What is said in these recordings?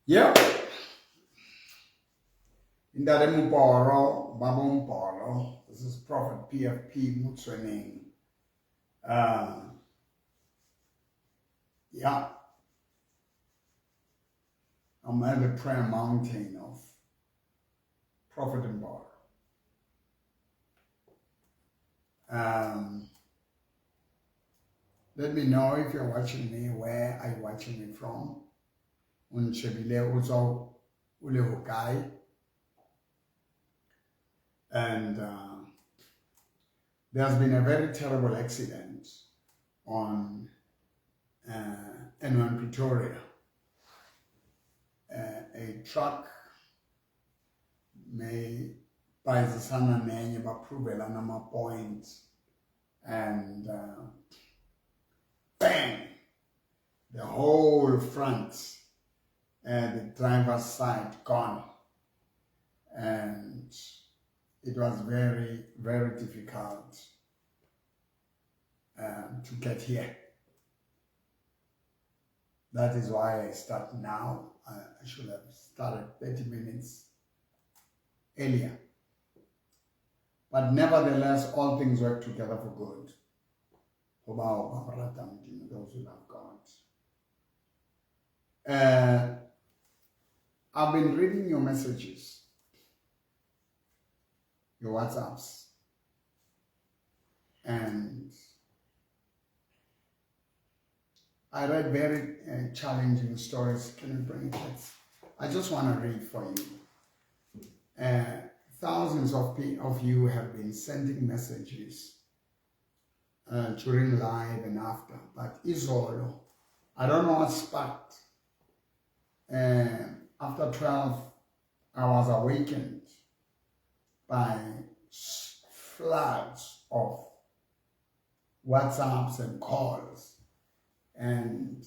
Yep. Ntate Moporo, Babo Mporo. This is Prophet PFP Motsoeneng. Yeah. I'm at the prayer mountain of Prophet Mboro. Let me know if you're watching me, where are you watching me from? O nshebile o tswa o le hokae? And there's been a very terrible accident on N1 Pretoria. A truck may bayizisana nenye baprovelana ama-points and bang, the whole front and the driver's side gone. And it was very, very difficult to get here. That is why I start now. I should have started 30 minutes earlier. But nevertheless, all things work together for good. Those who love God. I've been reading your messages, your WhatsApps, and I read very challenging stories. Can you bring it? I just want to read for you. Thousands of you have been sending messages during live and after, but izolo, I don't know what sparked. After 12, I was awakened by floods of WhatsApps and calls. And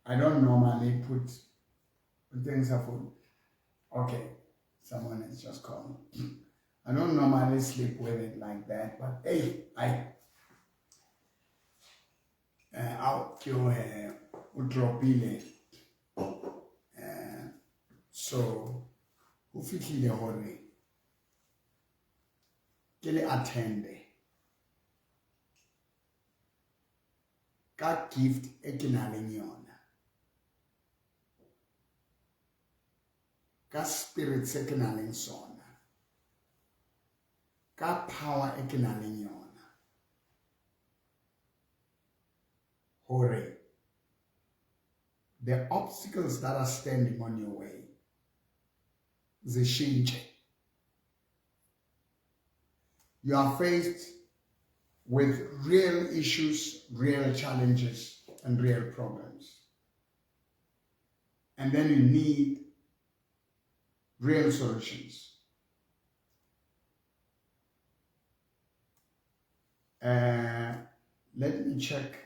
I don't normally put things up on. Okay, someone has just called. I don't normally sleep with it like that, but hey, I out dropile. So ho fihlile hore ke le attende ka gift e ke nang le yona, ka spirit se ke nang le sona, ka power e ke nang le yona, hore the obstacles that are standing on your way zishintshe. You are faced with real issues, real challenges, and real problems. And then you need real solutions. Let me check.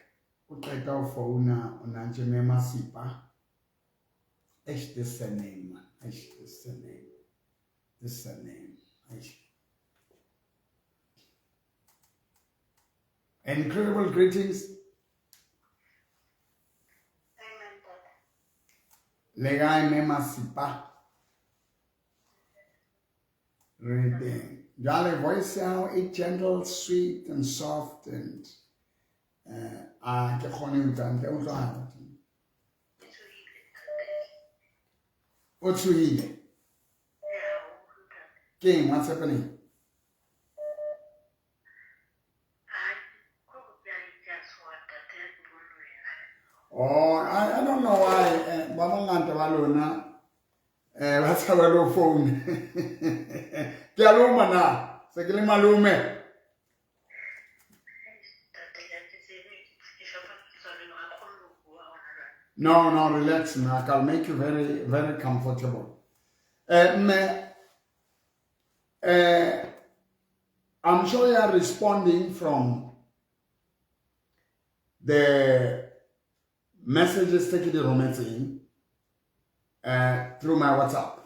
This surname, this surname, this surname. Incredible greetings. Amen. Legai mema sipa. Reading. Jale voice out, it gentle, sweet, and soft, and ke khone utlwa ntle utlwa. O tshohile. King, what's happening? Oh, I don't know why. Ba bangata ba lona ba tshaba lo phone. Ke a loma na, se ke le malome. No, no, relax, Mark. I'll make you very, very comfortable. I'm sure you are responding from the messages taken the romance through my WhatsApp.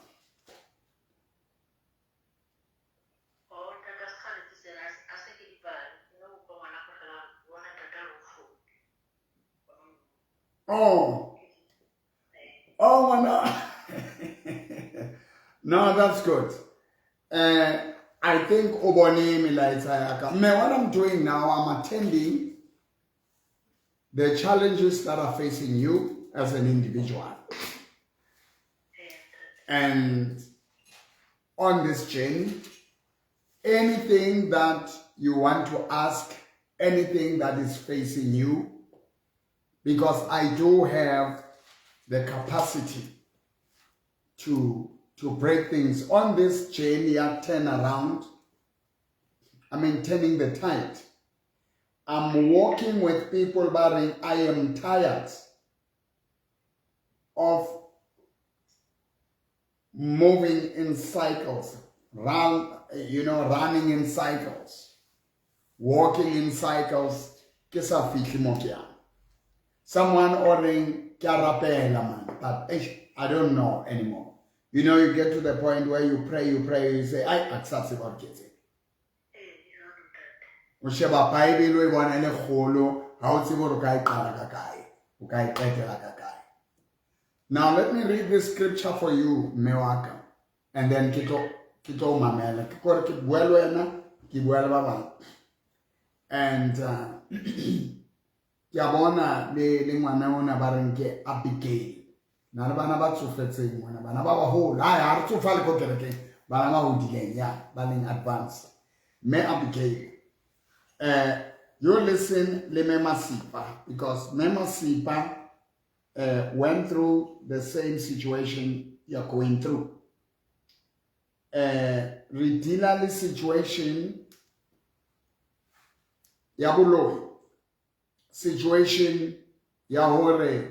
Oh, Oh ngwana. No, that's good. I think o bone melaetsa ya ka. Mme, what I'm doing now, I'm attending the challenges that are facing you as an individual. And on this journey, anything that you want to ask, anything that is facing you, because I do have the capacity to break things on this journey, I turn around. I mean, turning the tide. I'm walking with people, but I am tired of moving in cycles, running in cycles, walking in cycles. Ke sa fihle mo ke yang. Someone ordering ke a rapela man, but I don't know anymore. You get to the point where you pray, you pray, you say, I accept what ke tse. O sheba Bible, o e bona e le kgolo, ha o tsebe hore o ka e qala ka kae, o ka e qetela ka kae. Now let me read this scripture for you, mme wa ka, and then ke tlo mamela. Ke kore ke bua le wena, ke bua le ba bang. And ke a bona le ngwana ona ba reng ke Abigail. Na le bana ba tsofetseng mona, bana ba baholo. Ai, ha re tsofale ko kerekeng, bana ba hodileng, ya, ba leng advanced. Mme Abigail, you listen le Mme Masipa, because Mme Masipa went through the same situation you're going through. Re deala le situation ya boloi, situation ya hore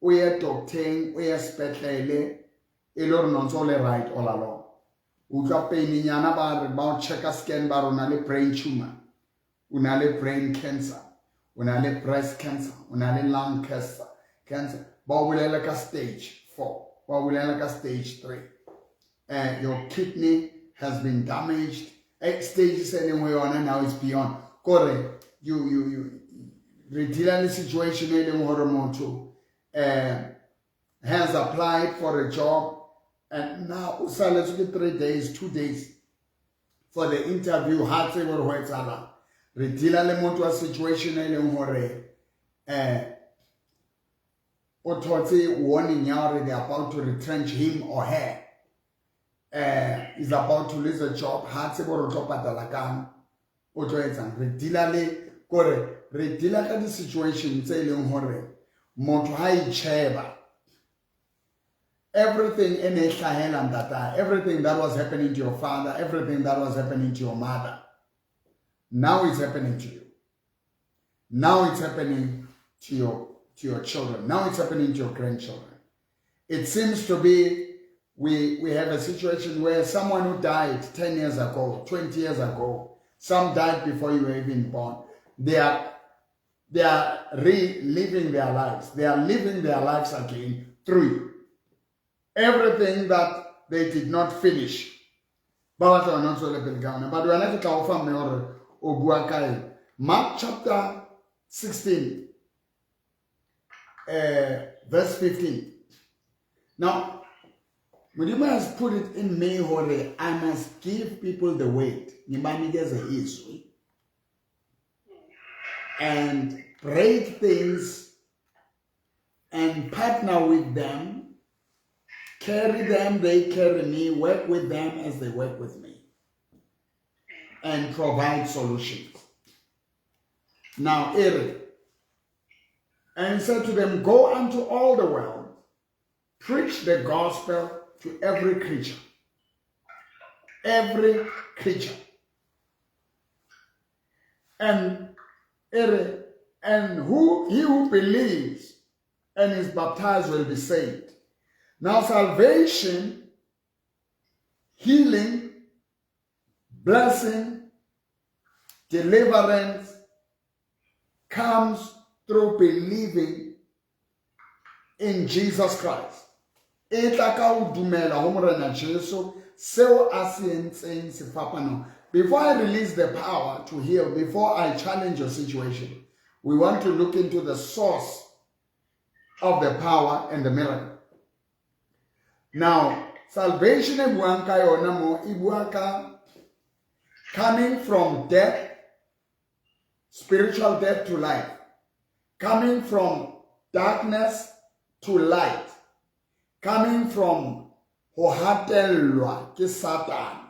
o ye docteng, o ye sepetlele, e le hore no ntso o le right all along. Utlwa pain-nyana, ba re ba o checka scan, ba re o na le brain tumor, o na le brain cancer, o na le breast cancer, o na le lung cancer. Ba o bolela ka stage 4, ba o bolela ka stage 3. Your kidney has been damaged. Stage se leng ho yona now is beyond. Kore you re deala le situation e leng hore motho has applied for a job and now o saletswe ke 3 days, 2 days for the interview, ha tsebe hore ho etsahalang. Re deala le motho wa situation e leng hore o thotse warning ya hore they are about to retrench him or her, is about to lose a job, ha tsebe hore o tlo patala kang, o tlo etsang. Re deala le kore re deala ka di-situation tse e leng hore motho ha itjheba, everything e ne e hlahela ntata, everything that was happening to your father, everything that was happening to your mother, now it's happening to you, now it's happening to your children, now it's happening to your grandchildren. It seems to be we have a situation where someone who died 10 years ago, 20 years ago, some died before you were even born, they are reliving their lives. They are living their lives again through you. Everything that they did not finish, ba batla wena o tswele pele ka ona. But wena ke tla o fa, mme, hore o bua ka eng. Mark chapter 16, verse 15. Now Modimo has put it in me hore I must give people the word, ngibanikeze izwi and break things and partner with them, carry them, they carry me, work with them as they work with me, and provide solutions. Now, Eri, and said to them, "Go unto all the world, preach the gospel to every creature." Every creature. And Eri, and who he who believes and is baptized will be saved. Now, salvation, healing, blessing, deliverance comes through believing in Jesus Christ. E tla ka ho dumela ho Morena Jesu, seo a se entseng sefapanong. Before I release the power to heal, before I challenge your situation, we want to look into the source of the power and the miracle. Now, salvation e buang ka yona mo e bua ka coming from death, spiritual death to life, coming from darkness to light, coming from ho hatellwa ke Satan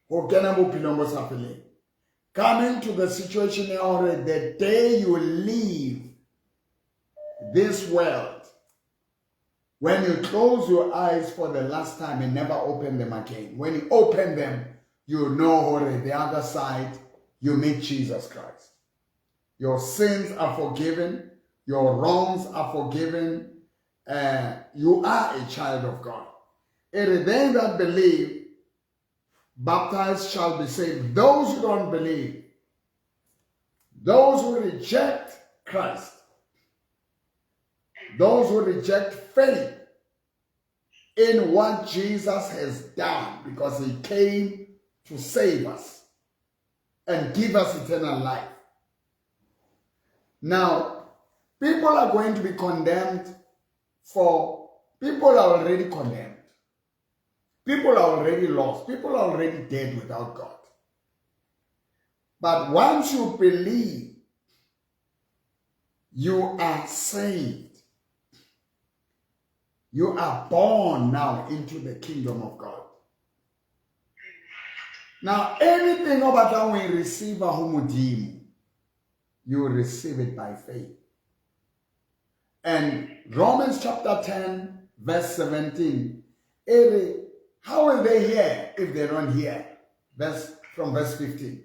ho kena bophelong bo sa feleng, coming to the situation ya hore the day you leave this world, when you close your eyes for the last time and never open them again, when you open them, you know hore the other side, you meet Jesus Christ. Your sins are forgiven, your wrongs are forgiven, you are a child of God. It is they that believe, baptized shall be saved. Those who don't believe, those who reject Christ, those who reject faith in what Jesus has done, because he came to save us and give us eternal life. Now, people are going to be condemned for, people are already condemned. People are already lost. People are already dead without God. But once you believe, you are saved. You are born now into the kingdom of God. Now, anything o batlang ho e receive ho Modimo, you receive it by faith. And Romans chapter 10, verse 17, ere, how will they hear if they don't hear? Verse from verse 15.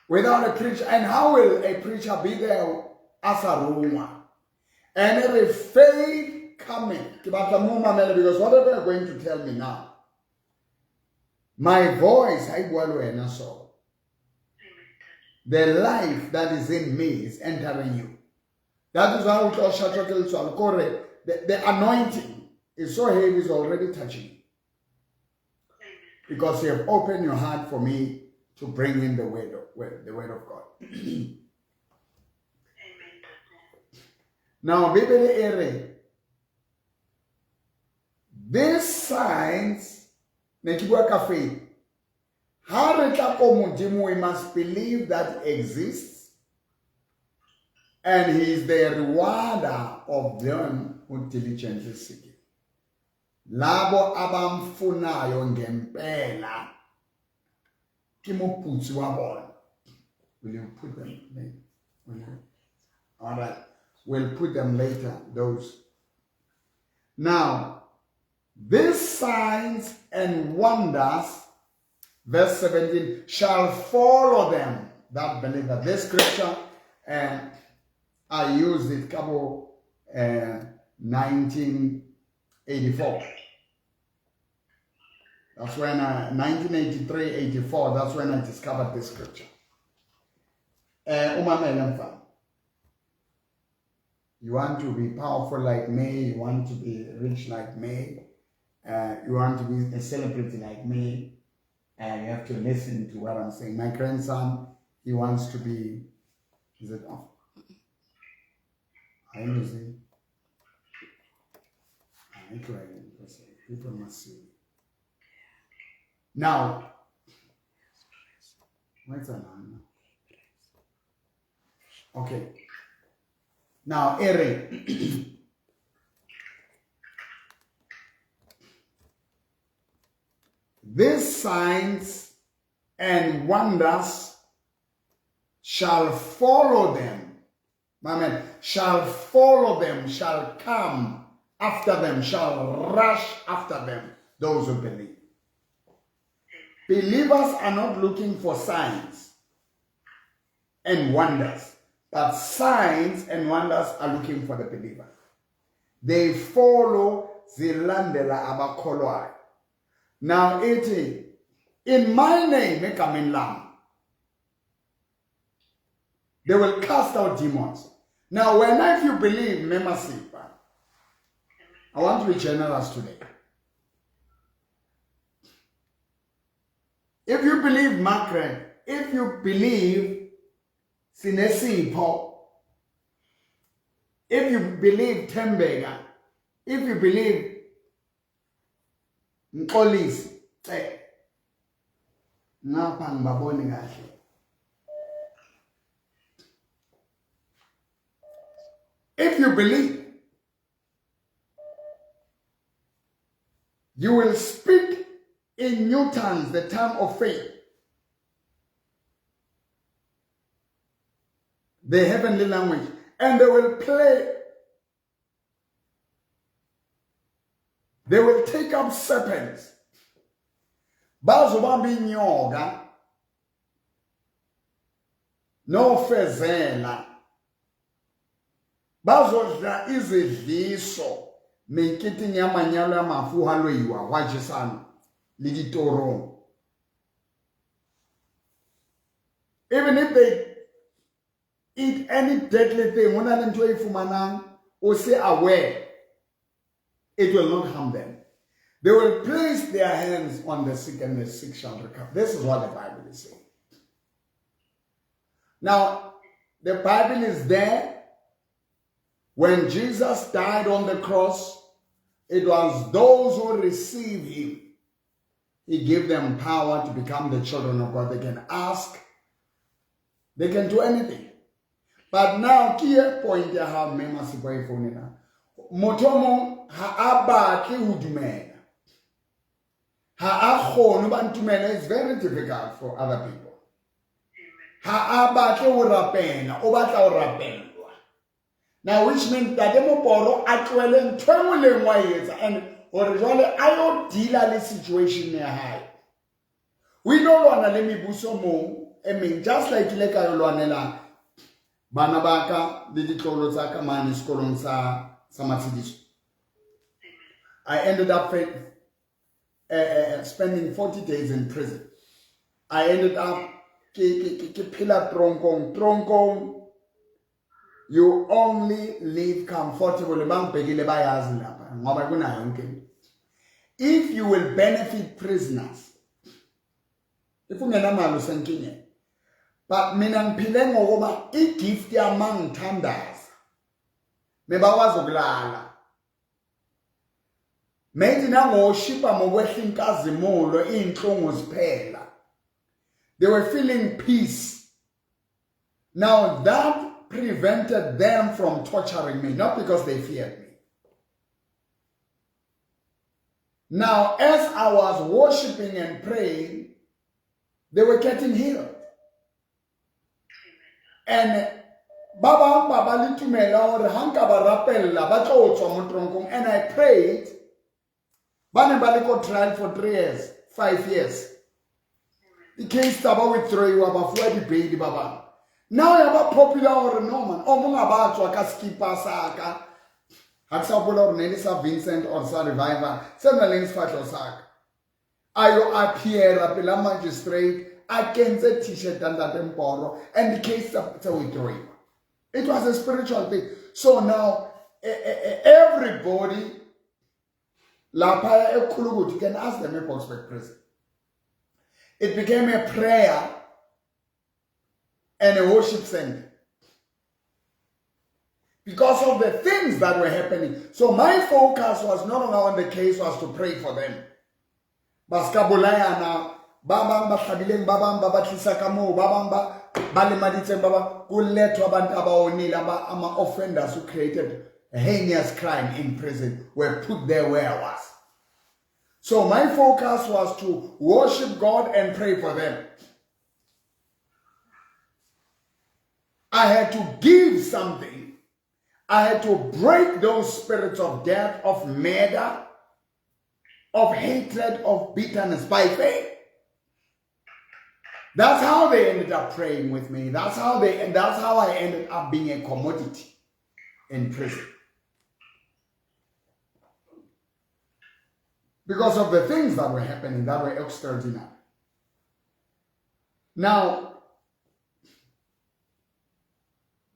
Without a preacher, and how will a preacher be there as a rumor? And if faith coming, because whatever you're going to tell me now, my voice, I so. The life that is in me is entering you. That is why the anointing is so heavy, it's already touching you. Because you have opened your heart for me to bring in the word of God. Amen. Now, Bible ere, these signs, ne ke bua ka faith. Ha re tla ko Modimo, we must believe that exists, and he is the rewarder of them who diligently seek him. Labo abamfunayo ngempela ke moputsi wa bona. Will you put them later? Will you? All right. We'll put them later, those. Now, these signs and wonders, verse 17, shall follow them that believe. This scripture, I used it couple 1984. That's when 1983, 84, that's when I discovered this scripture. You want to be powerful like me, you want to be rich like me, you want to be a celebrity like me, you have to listen to what I'm saying. My grandson, he wants to be, is it off? I losing. People must see. Now, what's that? Okay. Now, Ere. These signs and wonders shall follow them. My man, shall follow them, shall come after them, shall rush after them, those who believe. Believers are not looking for signs and wonders, but signs and wonders are looking for the believer. They follow zilandela abakholwayo. Now, it in my name, egameni lam, they will cast out demons. Now, when if you believe, Memasipa, I want to be generous today. If you believe, Margaret, if you believe, sinesipho, If you believe Thembeka, if you believe Mxolisi, ce ngapha ngibaboni kahle. If you believe, you will speak in new tongues, the tongue of faith. The heavenly language. And they will play. They will take up serpents. Bazobamba inyoka nofezela. Bazodla izidliso meketeng ya manyalo ya mafu ha loiwa hwa jesana le ditorong. Even if they eat any deadly thing, ho na le ntho e fumanang o se aware, it will not harm them. They will place their hands on the sick and the sick shall recover. This is what the Bible is saying. Now, the Bible is there. When Jesus died on the cross, it was those who received him. He gave them power to become the children of God. They can ask. They can do anything. But now, ke e point ya hao mme Maseko e founela. Motho o mong ha a batle ho dumela. Ha a kgone ba ntumela. It's very difficult for other people. Ha a batle ho rapela, o batla ho rapellwa. Now, which means Ntate Moporo a tlohele ntho e nngwe le nngwe a e etsa and hore jwale a yo deala le situation ya hae. O ile ho lwana le mebuso mong e meng, just like ile ka yo lwanela bana ba ka le ditlolo tsa ka mane sekolong sa Matshidiso. I ended up spending 40 days in prison. I ended up ke phela tronkong. Tronkong, you only live comfortable. Bangibhekile bayazi lapha ngoba kunayo yonke into. If you will benefit prisoners, if ungenamali usenkingeni. But mina ngiphile ngokuba i-gift yami ngithandaza. Mebakwazi ukulala. Maybe nangoshipa ngokwehla inkazimulo inhlungu ziphela. They were feeling peace. Now that prevented them from torturing me, not because they feared me. Now, as I was worshiping and praying, they were getting healed. And ba bang ba ba le tumelo hore ha nka ba rapella ba tlo tswa mo tronkong. And I prayed. Ba ne ba le ko trial for 3 years, 5 years. The case tsa ba withdrawiwa, ba fuwa di-bail ba bang. Now ya ba popular hore no man, o mong a ba tswa ka skipa sa ka. Ha ke sa hopola hore ne le sa Vincent or sa Revival, se nang le sefahleho sa ka. A yo appear pela magistrate, a kentse t-shirt ya Ntate Mporo, and the case tsa withdrawiwa. It was a spiritual thing. So now everybody lapha eKhulukuthi, you can ask them at Boksburg prison. It became a prayer and a worship center because of the things that were happening. So my focus was not only on the case, was to pray for them. Ba ska bolayana, ba bang ba hlabileng, ba bang ba batlisa ka moo, ba bang ba lemaditseng, ba bang kulethwa abantu abawonile, ama-offenders who created a heinous crime in prison were put there where I was. So my focus was to worship God and pray for them. I had to give something. I had to break those spirits of death, of murder, of hatred, of bitterness by faith. That's how they ended up praying with me. That's how I ended up being a commodity in prison. Because of the things that were happening that were extraordinary. Now,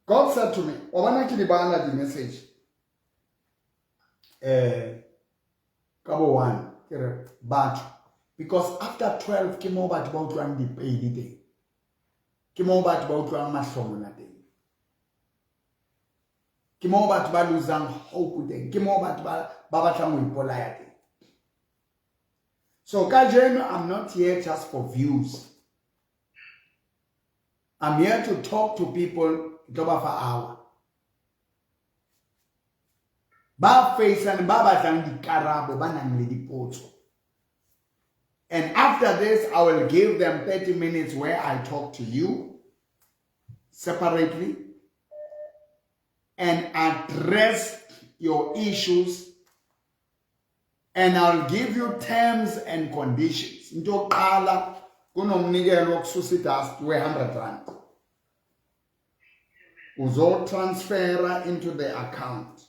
God said to me, wa bona ke di bala di-message ka bo 1 ke re batho, because after 12 ke mo batho ba utlwang di-pain teng, ke mo batho ba utlwang mahlomola teng. Ke moo batho ba losang hope teng, ke moo batho ba batlang ho ipolaya teng. So kajeno I'm not here just for views. I'm here to talk to people, ke tlo ba fa hour. Ba faceang, ba batlang dikarabo, ba nang le dipotso. And after this, I will give them 30 minutes where I talk to you separately and address your issues, and I'll give you terms and conditions. Into yokuqala, kunomnikelo wokususa idust we-100 rand. Uzotransfera into the account.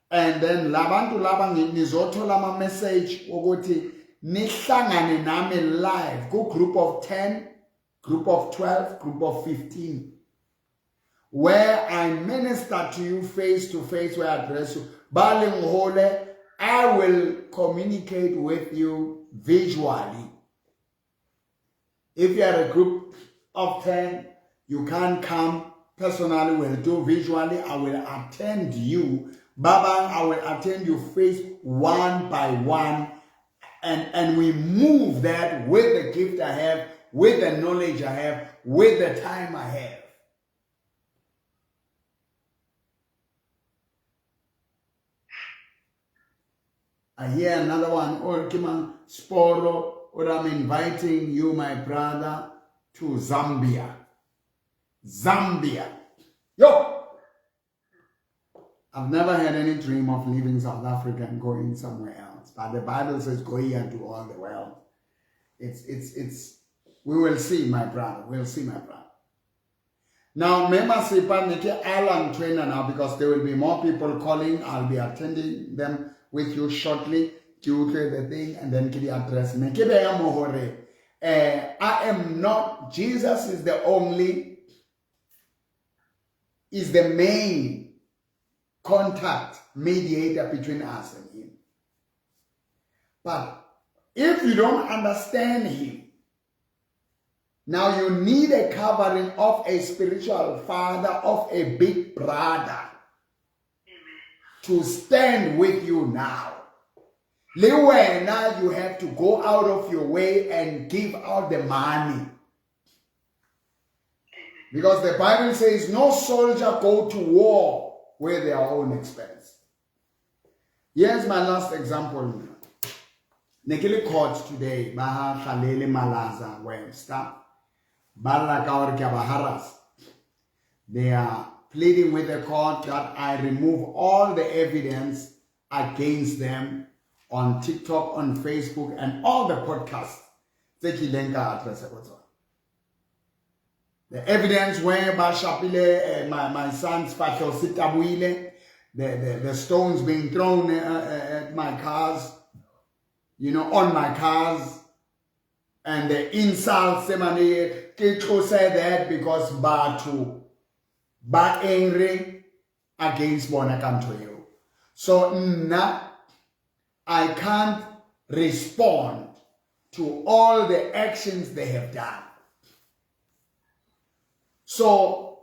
And then labantu laba nizothola ama message ukuthi nihlangane nami live ku group of 10, group of 12, group of 15, where I minister to you face to face, where I address you. Ba leng hole, I will communicate with you visually. If you are a group of 10, you can't come personally, we'll do visually. I will attend you. Baba, I will attend you face one by one. And we move that with the gift I have, with the knowledge I have, with the time I have. I hear another one, or Kimang Sporo, or I'm inviting you, my brother, to Zambia. Zambia. Yo! I've never had any dream of leaving South Africa and going somewhere else. But the Bible says, go ye unto all the world. We will see, my brother. We'll see, my brother. Now, Mema Sipa Nike Alan trainer now, because there will be more people calling. I'll be attending them with you shortly. Ke utlwe the thing and then ke di address. Me ke beya mo hore, I am not, Jesus is the only, is the main contact mediator between us and him. But if you don't understand him, now you need a covering of a spiritual father, of a big brother, to stand with you now. Le wena, you have to go out of your way and give out the money. Because the Bible says no soldier go to war with their own expense. Here's my last example. Ne ke le court today, ba ha Hlalele Malaza Webster. Ba lla ka hore ke a ba harass. They are pleading with the court that I remove all the evidence against them on TikTok, on Facebook, and all the podcasts. Tse ke ileng ka address ko tsona. The evidence where ba shapile, my son's sefahleho se tabohile, the stones being thrown at my cars, on my cars, and the insults, ke tlose that because batho ba angry against bona ka ntho eo. So nna, I can't respond to all the actions they have done. So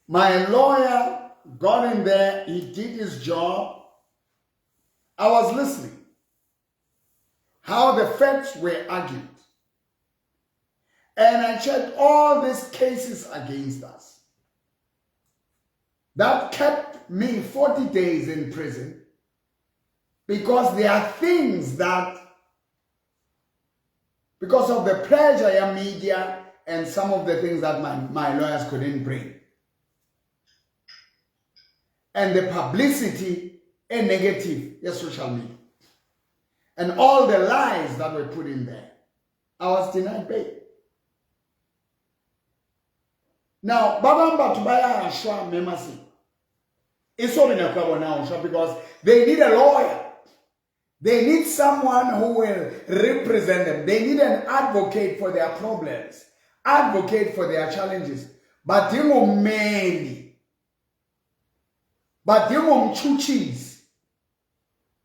my lawyer got in there, he did his job. I was listening how the facts were argued. And I checked all these cases against us. That kept me 40 days in prison because there are things that, because of the pressure of media and some of the things that my lawyers couldn't bring. And the publicity and negative, yes, social media. And all the lies that were put in there. I was denied bail. Now, ba bang batho ba ya shwa, mme Maseko. E so be nako ya bona ho shwa because they need a lawyer. They need someone who will represent them. They need an advocate for their problems, advocate for their challenges. Badinga ummeli. Badinga umtshutshisi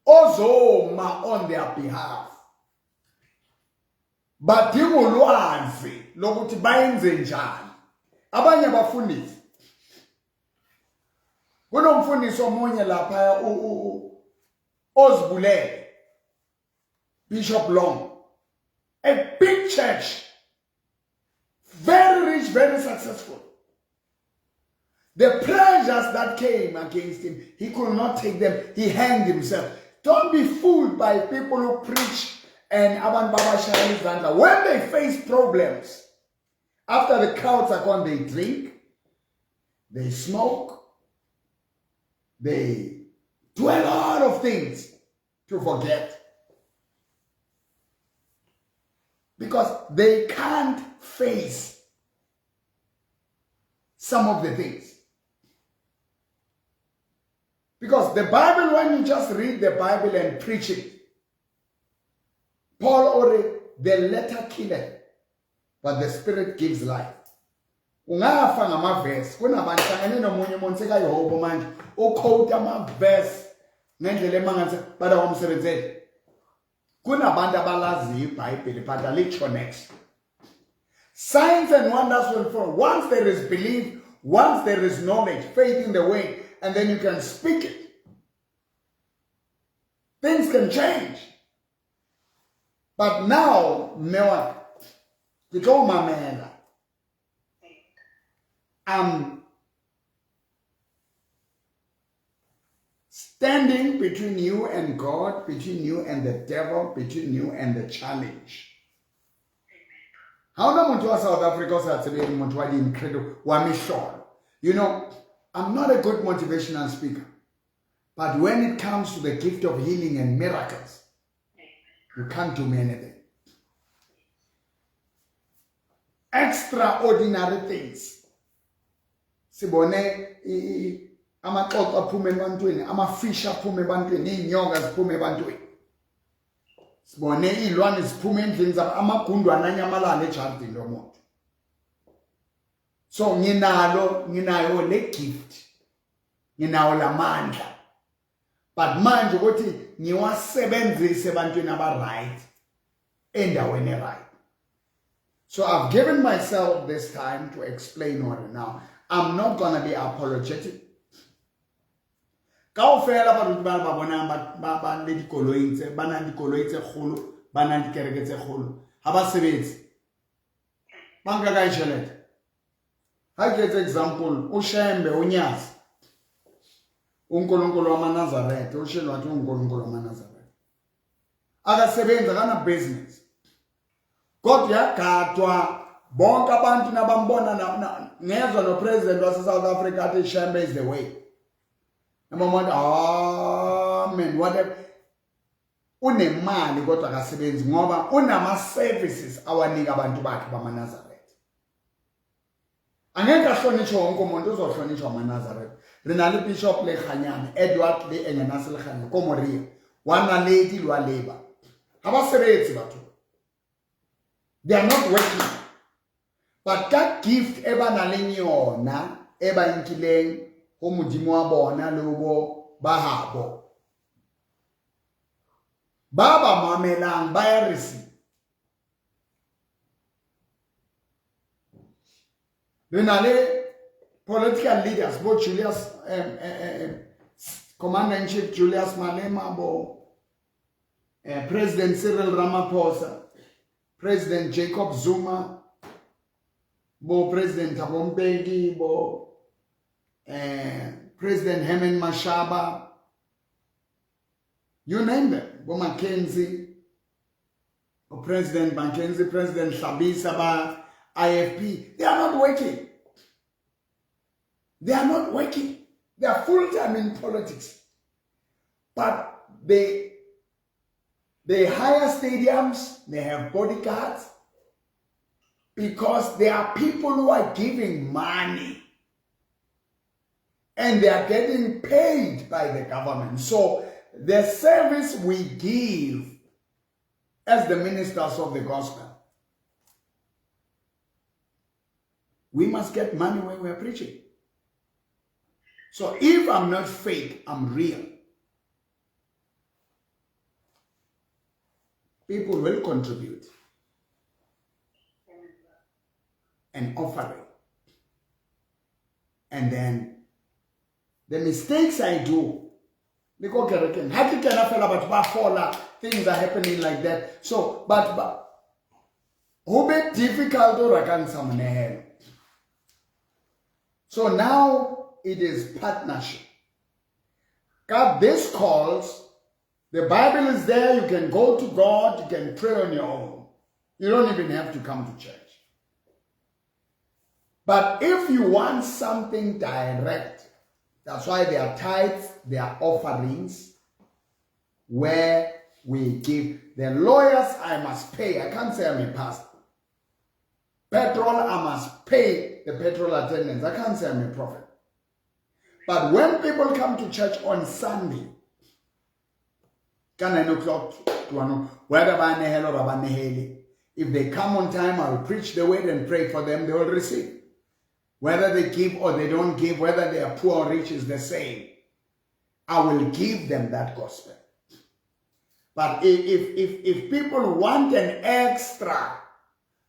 ozoma on their behalf. Badinga ulwazi lokuthi bayenze njani. Abanye abafundisi Kunomfundisi omunye lapha ozibulele, Bishop Long, a big church, very rich, very successful. The pressures that came against him, he could not take them. He hanged himself. Don't be fooled by people who preach and abantu babashaya izandla. When they face problems, after the crowds are gone, they drink, they smoke, they do a lot of things to forget. Because they can't face some of the things. Because the Bible, when you just read the Bible and preach it, Paul already, the letter killeth, but the spirit gives life. Ungafa ngamavesi. Kunabantu hlangene nomunye umuntu sekayihobo manje, uquote amavesi ngendlela emangathi but awamsebenzeli. Kunabantu abalaziyo iBhayibheli but alitsho next. Signs and wonders will follow. Once there is belief, once there is knowledge, faith in the way, and then you can speak it, things can change. But now, mme wa ke tlo mamela. I'm standing between you and God, between you and the devil, between you and the challenge. Ha hona motho wa South Africa o sa tsebeng motho wa di-incredible wa mehlolo. You know, I'm not a good motivational speaker, but when it comes to the gift of healing and miracles, you can't do me anything. Extraordinary things. Sibone amaxoxo aphuma ebantwini, amafish aphuma ebantwini, iy'nyoka ziphuma ebantwini. Sibone iy'lwane ziphuma endlini zabo, amagundwane anyamalala ejardini lomuntu. So nginalo, nginayo le gift, nginawo lamandla, but manje ukuthi ngiwasebenzise ebantwini aba-right endaweni e-right. So I've given myself this time to explain what now. I'm not gonna be apologetic. Kaofela baruti ba ba bonang ba le dikoloing tse ba nang, dikoloi tse kgolo, ba nang dikereke tse kgolo, ha ba sebetse. Ba nka kae tjhelete? Ha ke etse example, o Shembe, o Nyazi, uNkulunkulu wamaNazaretha, ushilo wathi uNkulunkulu wamaNazaretha. Akasebenzi, akana business, kodwa uyagadwa. Bonke abantu nabambona, ngezwa no-president wase-South Africa athi Shembe is the way. Noma amen, whatever. Unemali kodwa akasebenzi, ngoba unama-services awanika abantu bakhe bamaNazaretha. Angeke ahlonitshwe wonke umuntu, uzohlonitshwa amaNazaretha. Re na le Bishop Lekganyane, Edward le Engenase Lekganyane ko Moria wa Naledi le wa Leba. Ha ba sebetse batho, they are not working, but ka gift e ba nang le yona, e ba nkileng ho Modimo wa bona le bo ba habo, ba ba mamelang ba ya receive. Re na le political leaders bo Julius, Commander in Chief Julius Malema, bo President Cyril Ramaphosa, President Jacob Zuma, bo President Thabo Mbeki, bo President Herman Mashaba, you name them, bo Mackenzie, bo President Mackenzie, President Hlabisa ba IFP. They are not working. They are not working. They are full time in politics, but they hire stadiums, they have bodyguards, because there are people who are giving money and they are getting paid by the government. So the service we give as the ministers of the gospel, we must get money when we are preaching. So if I'm not fake, I'm real. People will contribute an offering. And then The mistakes I do, le ko kerekeng ha ke kena fela batho ba fola, things are happening like that. So but ho be difficult hore ka ntsha monehelo. So now it is partnership. God, this calls, the Bible is there. You can go to God. You can pray on your own. You don't even have to come to church. But if you want something direct, that's why there are tithes, there are offerings, where we give. The lawyers I must pay. I can't say I'm a pastor. Petrol, I must pay the petrol attendants. I can't say I'm a prophet. But when people come to church on Sunday, ka 9 o'clock to 1, whether ba nehela or ba nehele, if they come on time, I will preach the word and pray for them, they will receive. Whether they give or they don't give, whether they are poor or rich, is the same. I will give them that gospel. But if people want an extra,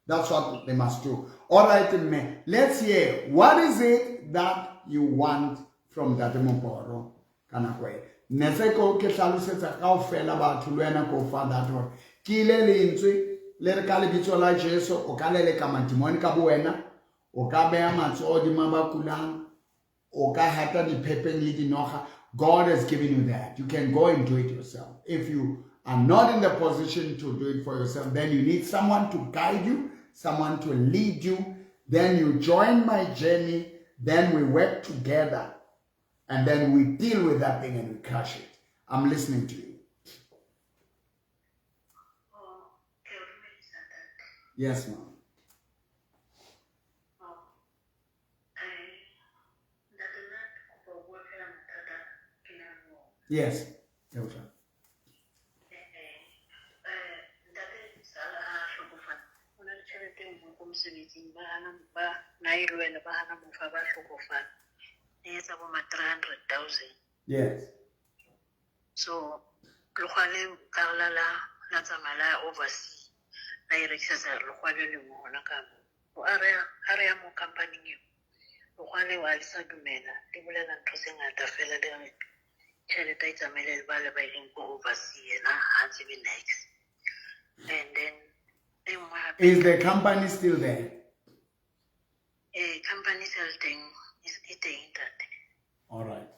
that's what they must do. All right, mme, let's hear, what is it that you want from Ntate Moporo ka nako e? Ne se ko ke hlalosetsa kaofela batho le wena ko fa that hore ke ile lentswe le re ka lebitso la Jesu o ka leleka madimone ka bo wena, o ka beha matsoho hodima ba kulang, o ka hata diphepeng le dinoga. God has given you that. You can go and do it yourself. If you are not in the position to do it for yourself, then you need someone to guide you, someone to lead you. Then you join my journey. Then we work together. And then we deal with that thing and we crush it. I'm listening to you. Oh, ke o dumedisa, ntate. Yes, ma'am. Oh, ntate, nna ke kopa ho bua fela mathata ke nang le ona. Yes. Okay. Ntate sala a hlokofala. Ho na le tjhelete e nngwe ko mosebetsing ba hana ba na e lwela ba hana mofa ba hlokofala. E etsa bo ma 300,000. So lekgwa le ka la tsamaya la ya overseas la e rekisetsa lekgwa le lengwe hona ka moo. A re ya mo company-ing eo, lekgwa leo ha le sa dumela, le bolela ntho tse ngata fela, le re tjhelete ha e tsamaele le bale ba ileng ko overseas, yena ha tsebe niks. And then e nngwe hape. Is the company still there? Company sa le teng, e teng, ntate. All right.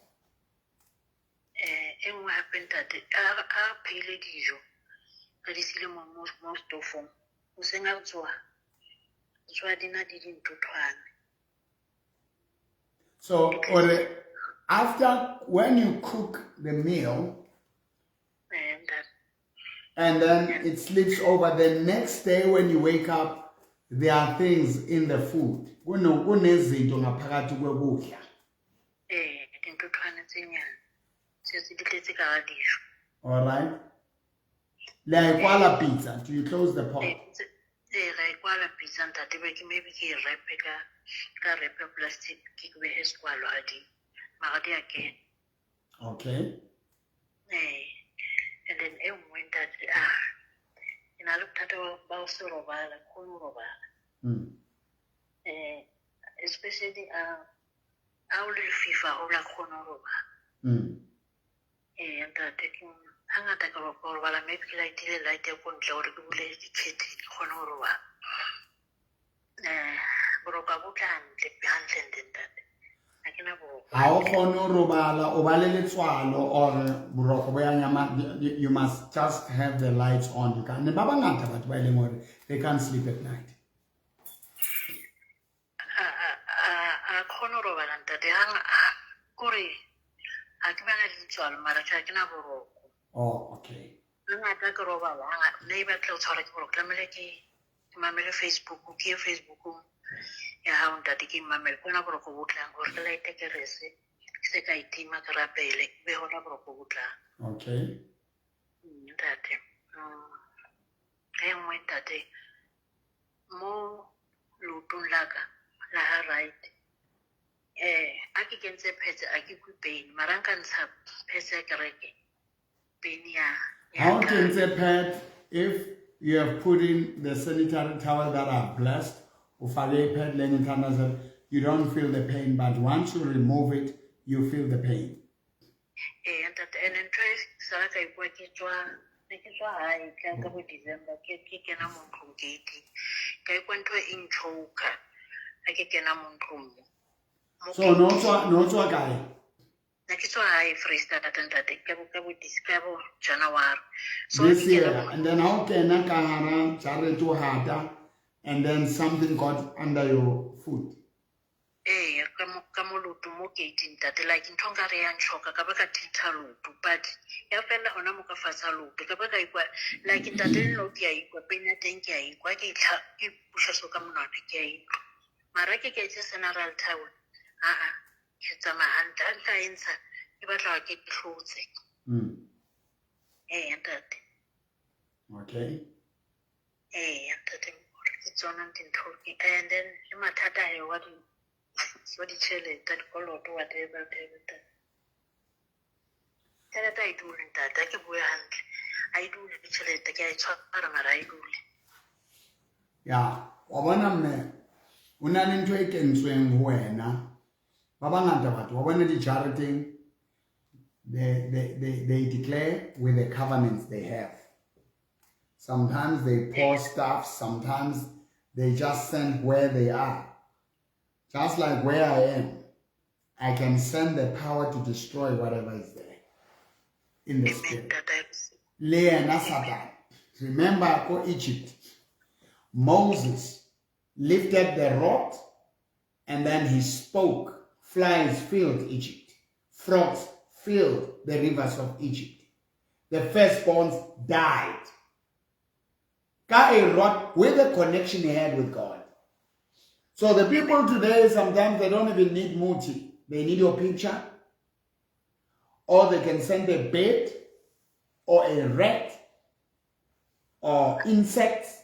E nngwe hape, ntate, a phehile dijo, re di siile mo stofong, hoseng ha re tsoha, re tsoha di na di dinthothwane. So, or after when you cook the meal Ntate. And then it sleeps over, the next day when you wake up, there are things in the food. Kunezinto ngaphakathi kwekudla. Dinthothwane tse nyane setse di tletse ka hara dijo. All right. Le a e kwala pitsa. Do you close the pot? Ra e kwala pitsa, ntate, be ke maybe ke e wrap-e ka wrap ya plastic, ke behe sekwalo hodimo, mara di a kena. Okay. And then e nngwe, ntate, ke na le bothata ba ho se robala, ke kgone ho robala. Especially a o le lefifi haholo, ha ke kgone ho robala. Ntate, ke hangata ke robala maybe ke light-ile light ya ko ntle hore ke bule di-curtain ke kgone ho robala. Boroko ha bo tle hantle hantle ntle, ntate. Ha ke na boroko. Ha o kgone ho robala, o ba le letswalo or boroko bo ya nyama, you must just have the lights on. You can, ba bangata batho ba e leng hore they can't sleep at night. A kgone ho robala, ntate. Hang kore ha ke bana le letswalo, mara tjhe, ha ke na boroko. Oh, okay. Hangata ke robala, hangata ne e batla ho tshwarwa ke boroko, tlamehile ke mamele Facebook, ke ye Facebookong ya hao, ntate, ke mamele, ke hona boroko bo tlang, hore ke light-e kerese, ke se ka itima, ke rapele, be hona boroko bo tlang. Ntate. E nngwe, ntate, mo leotong la ka la ha right, a ke kentse pads, a ke kwe pain, mara nka ntsha pads ya kereke, pain ya Ha o qala. Kentse pad, if you have put in the sanitary towel that are blessed, o fake pad le ngithandazel, you don't feel the pain, but once you remove it, you feel the pain. Ee ntate, and ntho e sala ka ikwa ke tswa, ne ke tswa hae ka bo December, ke kena mo ntlong gate, ka ikwa ntho e nchoka ha ke kena mo ntlong mo. So no tswa kae? Ne ke tswa hae Freestata ntate, ka bo January. So this year, and then how kena ka hara jarete o hata, and then something got under your foot. Ee, ka mo loto mo gate ntate, like ntho nkare ya nchoka, ka ba ka thintha loto, but ya fella hona mo ka fatsha loto, ka ba ka ikwa like ntate le no ke a ikwa pain ya teng, ke a ikwa ke itlha ke pusha so ka monwana, ke a ikwa mara ke etse general town, a ke tsamaya hantle, ha nka e ntsha ke batla ke hlotse. Ee ntate. Okay. Ee ntate, ke tsona dintho, and then le mathata a wa di so ditjhelete, dikoloto, whatever, whatever. Tjhelete ha e dule ntate, ha ke bue hantle, ha e dule tjhelete, ke a e tshwara mara ha e dule. Ya, wa bona mme, o na le ntho e kentsweng ho wena. Ba bangata batho, wa bona dijareteng, they declare with the covenants they have. Sometimes they pour stuff, sometimes they just send where they are. Just like where I am, I can send the power to destroy whatever is there in the spirit. Le yena Satan. Remember, go Egypt. Moses lifted the rod and then he spoke. Flies filled Egypt. Frogs filled the rivers of Egypt. The firstborns died. Ka a rod with the connection he had with God. So the people today, sometimes they don't even need muti. They need your picture. Or they can send a bird or a rat or insects.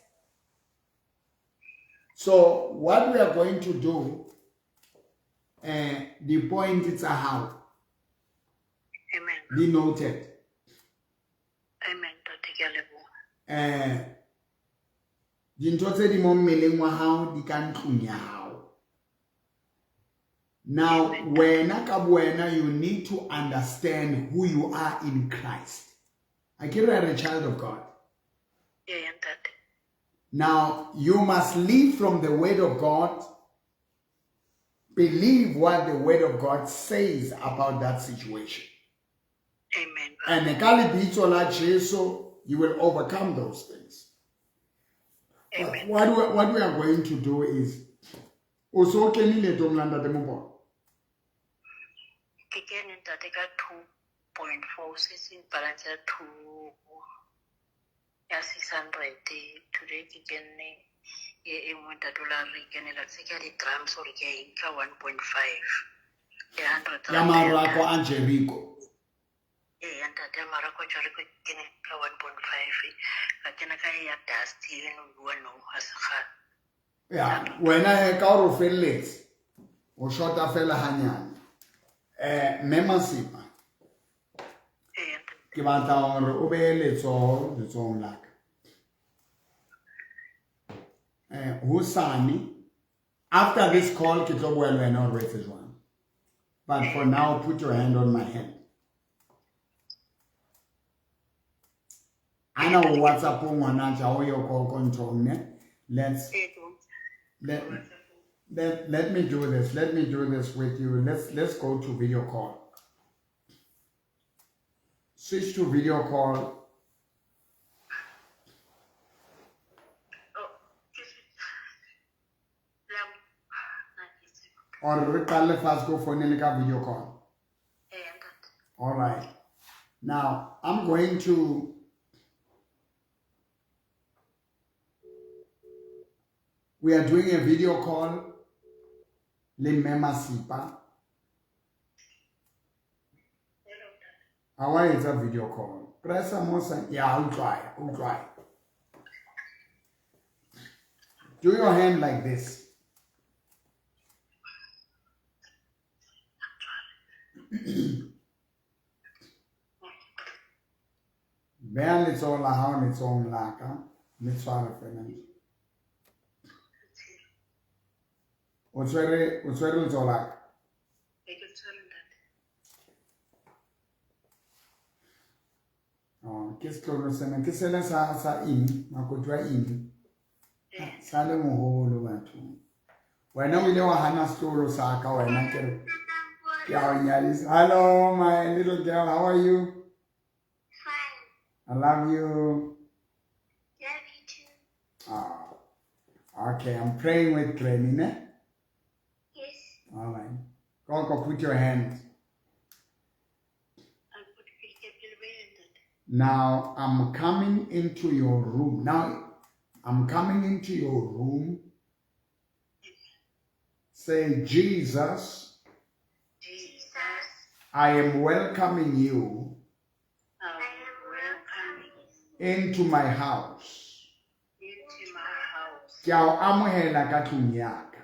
So what we are going to do, the point is how. Amen. Be noted. Amen. Dintho tse di mo mmeleng wa hao di ka ntlong ya hao. Now, wena ka wena, you need to understand who you are in Christ. Akere are a child of God. Yeah, ntate. Now, you must live from the word of God. Believe what the word of God says about that situation. Amen. And ka lebitso la Jesu, you will overcome those things. Amen. What we are going to do is, o so kene leetong la ntate Mopolo? Ke kene ntate ka 2.4, se se balance ya 2 ya 600. Today ke kene e nngwe ntate o la re kenela tse ke ya di-drums gore ke ya eng ka 1.5 le hundred Ya marako a Jericho. Ee, ntate, ya marako a Jericho ke kene ka 1.5, ka kena ka ya dust e no bua no ha se kgale. Ya, wena he ka hore o felletse, o shota fela hanyane. Mme Masipa, Ee, ntate. ke batla hore o behe letsoho letsohong la ka. Hosane, after this call, ke tlo bua le wena hore o etse jwang. But for now, put your hand on my hand. Ana o WhatsApp ngwana ja o yo ko nthong, ne? Let me do this. Let me do this with you. Let's go to video call. Switch to video call. Or re qale fast go phone le ka video call. All right. Now I'm going to we are doing a video call le Mme Masipa. How are you? A video call. Press a mosa. Yeah, I'll try. I'll try. Do your hand like this. Beha letsoho la hao letsohong la ka, le tshware fela. O tshwere letsoho la ka? Ee, ke tshwere ntate. Ke setlolo sena ke sele sa eng, makoti wa eng? Sa le moholo batho. Wena o ile wa hana setlolo sa ka wena ke re ke a o nyadisa. Hello my little girl, how are you? Fine. I love you. Love you too. Oh. Okay, I'm praying with Granny, ne? Yes. All right. Gogo, put your hand. Now, I'm coming into your room. Now, I'm coming into your room. Say, Jesus, Jesus, I am welcoming you I am welcoming into my house. Into my house. Ke a o amohela ka tlung ya ka.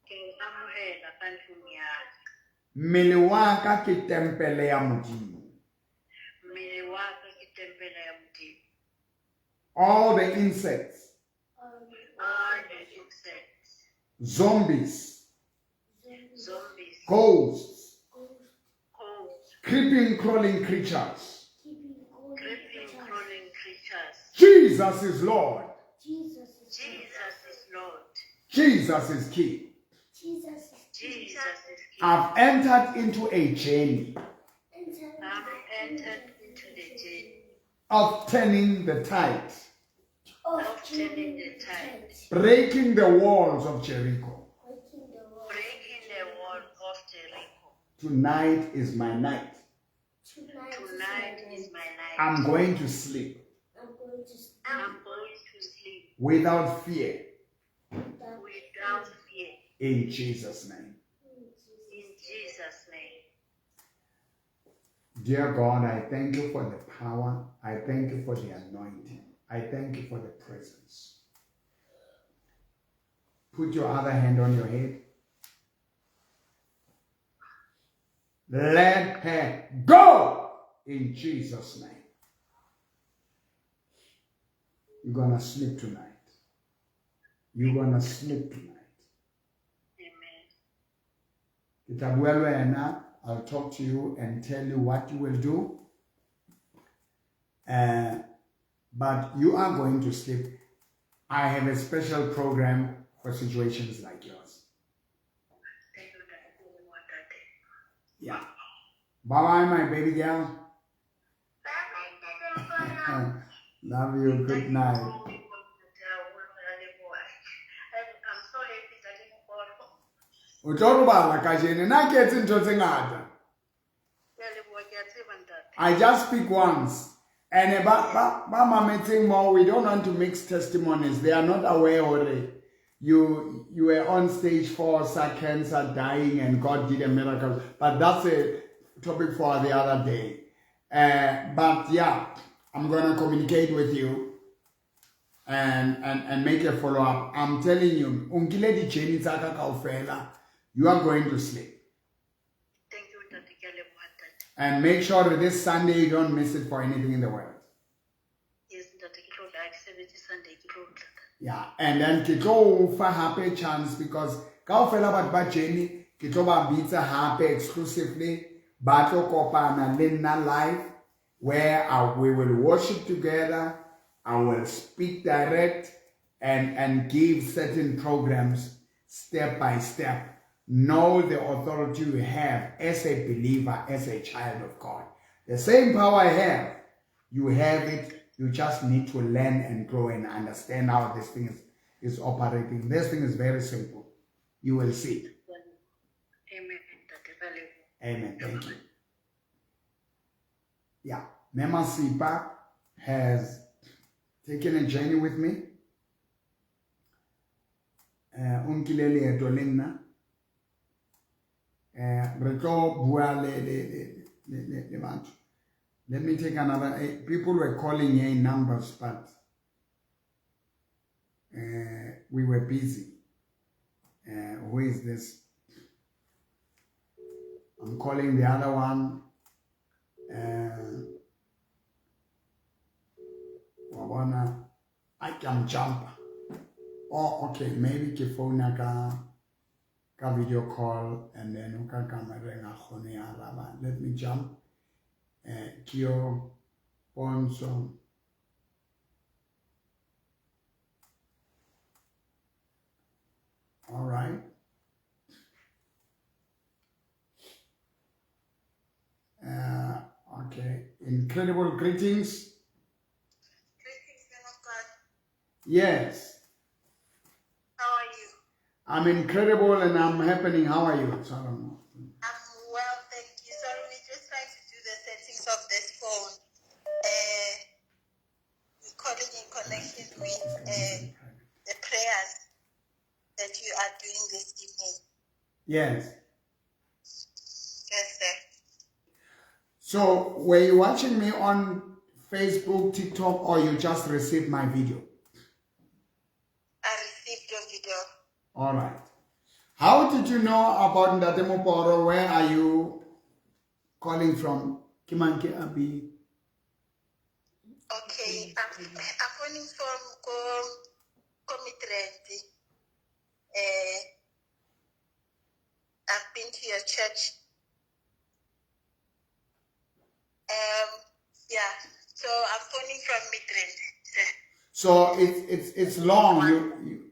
Ke o amohela ka ntlong ya ka. Mmele wa ka ke tempele ya Modimo. Mmele wa ka ke tempele ya Modimo. All the insects, All the insects, zombies, zombies, ghosts, ghosts, creeping, crawling creatures. Creeping, crawling creatures. Jesus is Lord. Jesus is Jesus is Lord. Jesus is King. Jesus is Jesus is King. I've entered into a journey I've entered into the journey of turning the tide, of turning the tide, breaking the walls of Jericho. Breaking the wall of Jericho. Tonight is my night. Tonight is my night. I'm going to sleep I'm going to sleep without fear without fear. in Jesus' name. In Jesus' name. Dear God, I thank you for the power. I thank you for the anointing. I thank you for the presence. Put your other hand on your head. Let her go in Jesus' name. You're going to sleep tonight. You're going to sleep tonight. Amen. Ke tla bua le wena, I'll talk to you and tell you what you will do. But you are going to sleep. I have a special program for situations like yours. Thank you, Ntate. Yeah. Bye-bye, my baby girl. Bye-bye, Love you. Good night. I'm so happy that you O tlo robala kajeno. Nna ke etse ntho tse ngata. I just speak once. And ba mametseng more, we don't want to mix testimonies. They are not aware already. You were on stage 4, cancer, dying, and God did a miracle. But that's a topic for the other day. But yeah, I'm going to communicate with you and make a follow-up. I'm telling you, o nkile di-journey tsa ka kaofela, you are going to sleep. Thank you, Ntate. Ke a leboha, Ntate. And make sure that this Sunday you don't miss it for anything in the world. Yes, Ntate, ke tlo tla. Ha ke sebetse Sunday, ke tlo tla. Yeah, and then ke tlo o fa hape chance because kaofela batho ba journey ke tlo ba bitsa hape exclusively, ba tlo kopana le nna live where we will worship together. I will speak direct and give certain programs step by step. Know the authority you have as a believer, as a child of God. The same power I have, you have it. You just need to learn and grow and understand how this thing is operating. This thing is very simple. You will see. Amen. Amen. Thank you. Yeah. Mema Sipa has taken a journey with me. O nkile leeto le nna. Re tlo bua le batho. Let me take another. People were calling here in numbers, but we were busy. Who is this? I'm calling the other one. Wabona, I can jump. Oh, okay. Maybe ke phone ka video call and then o ka kamereng a kgone araba. Let me jump. Kio Pontsho. All right. Okay. Incredible greetings. Greetings, man of God. Yes. How are you? I'm incredible and I'm happening. How are you? So I don't know. I'm well, thank you. Sorry, we're just trying to do the settings of this phone. We're calling in connection with the prayers that you are doing this evening. Yes. Yes, sir. So, were you watching me on Facebook, TikTok, or you just received my video? I received your video. All right. How did you know about Ntate Moporo? Where are you calling from? Ke mang ke Abi? Okay, I'm phoning from Ko Midrand. I've been to your church. Yeah, so I'm phoning from Midrand. Sir. So it's long you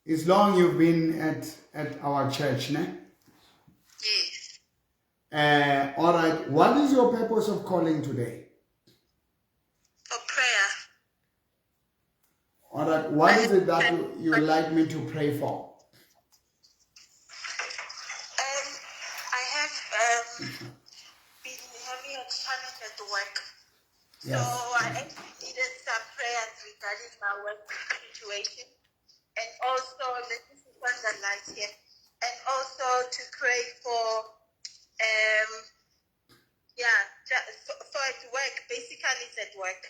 it's long you've been at our church, ne? Yes. All right. What is your purpose of calling today? For prayer. All right. What is it that you would like me to pray for? I have been having a challenge at work. Yes. So I actually needed some prayers regarding my work situation. And also, let me see on the light here. And also to pray for, for at work. Basically, it's at work.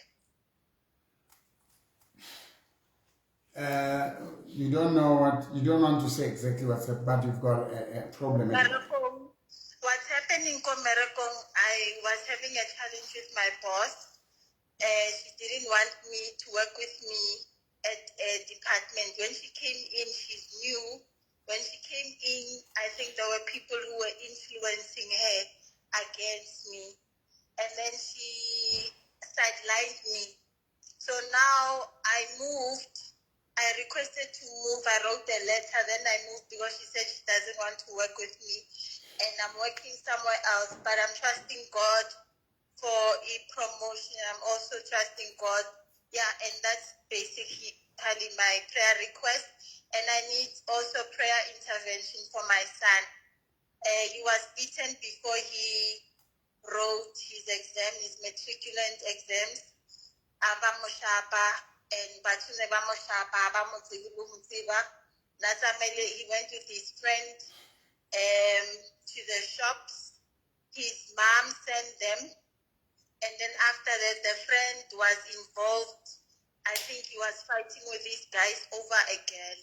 You don't know what, you don't want to say exactly what's happening, but you've got a problem. What's happening in Merekong, I was having a challenge with my boss. She didn't want me to work with me at a department. When she came in, she's new. When she came in, I think there were people who were influencing her against me. And then she sidelined me. So now I moved. I requested to move. I wrote a letter. Then I moved because she said she doesn't want to work with me. And I'm working somewhere else. But I'm trusting God for a promotion. I'm also trusting God. Yeah, and that's basically my prayer request. And I need also prayer intervention for my son. He was beaten before he wrote his exam, his matriculant exams. Aba moshapa and batho ne ba moshapa, ba mo tsebe le ho tseba. Natsamele, he went with his friend to the shops. His mom sent them. And then after that, the friend was involved. I think he was fighting with these guys over a girl.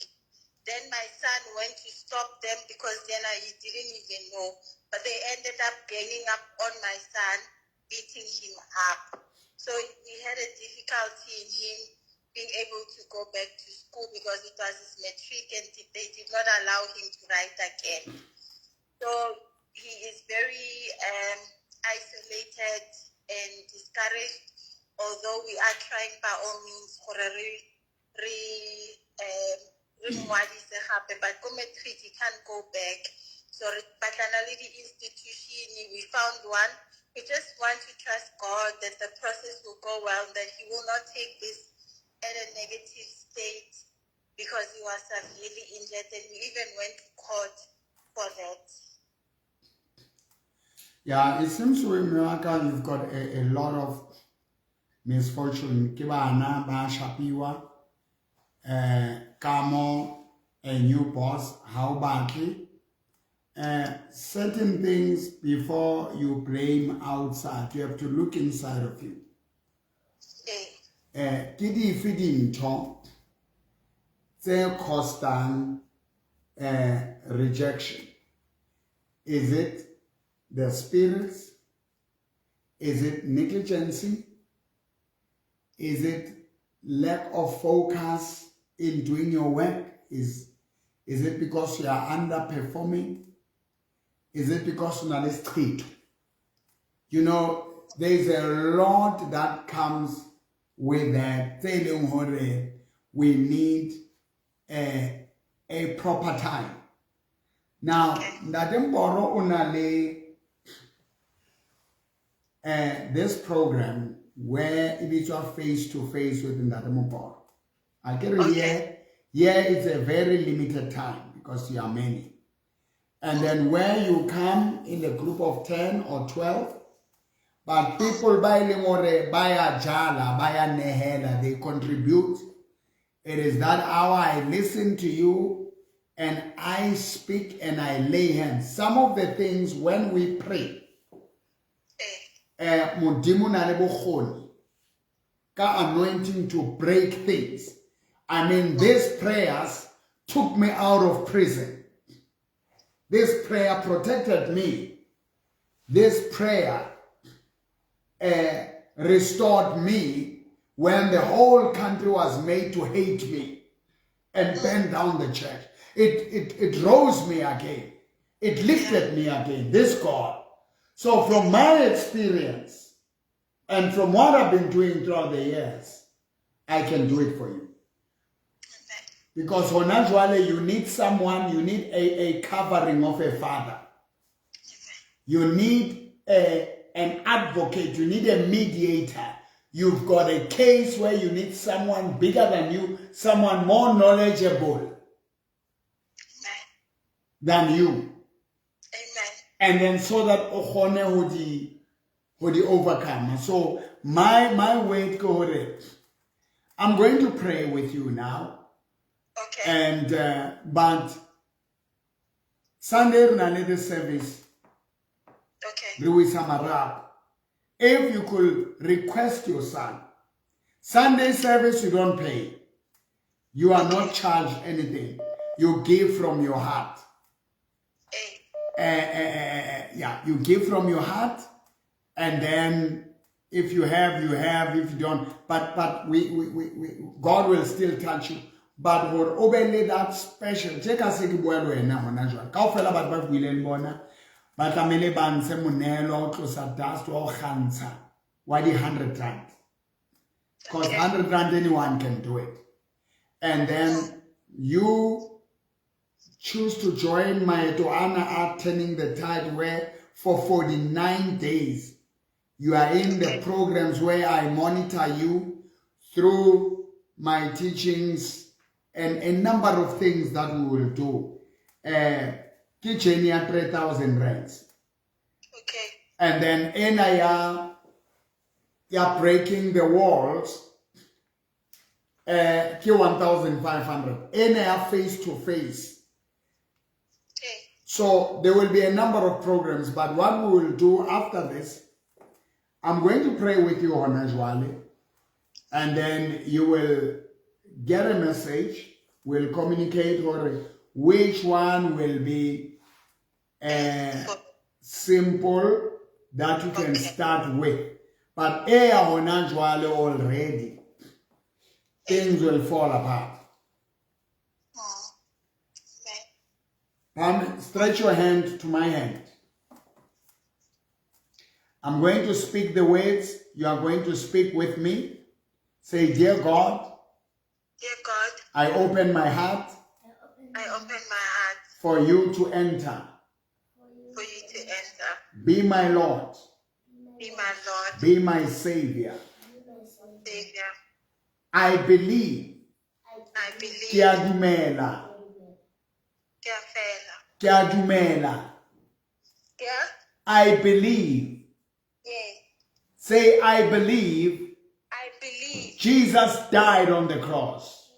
Then my son went to stop them because then he didn't even know. But they ended up ganging up on my son, beating him up. So we had a difficulty in him being able to go back to school because it was his matric and they did not allow him to write again. So he is very isolated and discouraged, although we are trying by all means gore re ngwadise gape, but ko matric he can't go back. So re batlana le di-institution, we found one. We just want to trust God that the process will go well, that he will not take this at a negative state because he was severely injured, and we even went to court for that. Yeah, it seems to me, Miracle, you've got a lot of misfortune. Ke bana ba shapiwa, kamo, a new boss, how badly. Certain things before you blame outside, you have to look inside of you. Ke dife dintho tse costang rejection? Is it the spirits? Is it negligency? Is it lack of focus in doing your work? Is it because you are underperforming? Is it because you are street? You know, There's a lot that comes with that. Tse e leng hore we need a proper time. Now, Ntate Mboro o na le this program where e bitswa Face to Face with Ntate Moporo. I get it. Here it's a very limited time because you are many. And then where you come in a group of 10 or 12, but people ba e leng hore ba ya jala, ba ya nehela, they contribute. It is that hour I listen to you and I speak and I lay hands. Some of the things when we pray, Modimo na le bokgoni ka anointing to break things. I mean, these prayers took me out of prison. This prayer protected me. This prayer restored me when the whole country was made to hate me and burn down the church. It rose me again. It lifted me again, this God. So from my experience and from what I've been doing throughout the years, I can do it for you. Because hona jwale you need someone, you need a covering of a father. You need an advocate, you need a mediator. You've got a case where you need someone bigger than you, someone more knowledgeable than you. Amen. And then so that o kgone ho di overcome. So my word ke hore I'm going to pray with you now. Okay. And but Sunday re na le the service. Re wisa marapo. If you could request your son, Sunday service you don't pay. You are not charged anything. You give from your heart. Yeah, you give from your heart, and then if you have, you have. If you don't, but we God will still touch you. But hore o be le that special, tje ka se ke bua le wena hona jwale. Kaofela batho ba buileng bona ba tlamehile ba ntshe monehelo wa ho tlosa dust, wa ho kgantsha wa di 100 rand. Because 100 rand anyone can do it. And then you choose to join maeto ana a Turning the Tide, where for 49 days you are in the programs where I monitor you through my teachings and a number of things that we will do. Ke journey ya 3,000 rands. And then ena ya breaking the walls, ke 1,500. Ena ya face to face. So there will be a number of programs, but what we will do after this, I'm going to pray with you hona jwale, and then you will get a message. We'll communicate or which one will be simple that you can start with. But eya hona jwale already, things will fall apart. Stretch your hand to my hand. I'm going to speak the words. You are going to speak with me. Say, "Dear God, Dear God, I open my heart I open my heart for you to enter. for you to enter. Be my Lord. Be my Lord, Be my Savior. Savior. I believe. I believe. Ke a dumela. Ke a fela. Ke a dumela. Ke a? I believe. Yes. Say, "I believe I believe Jesus died on the cross.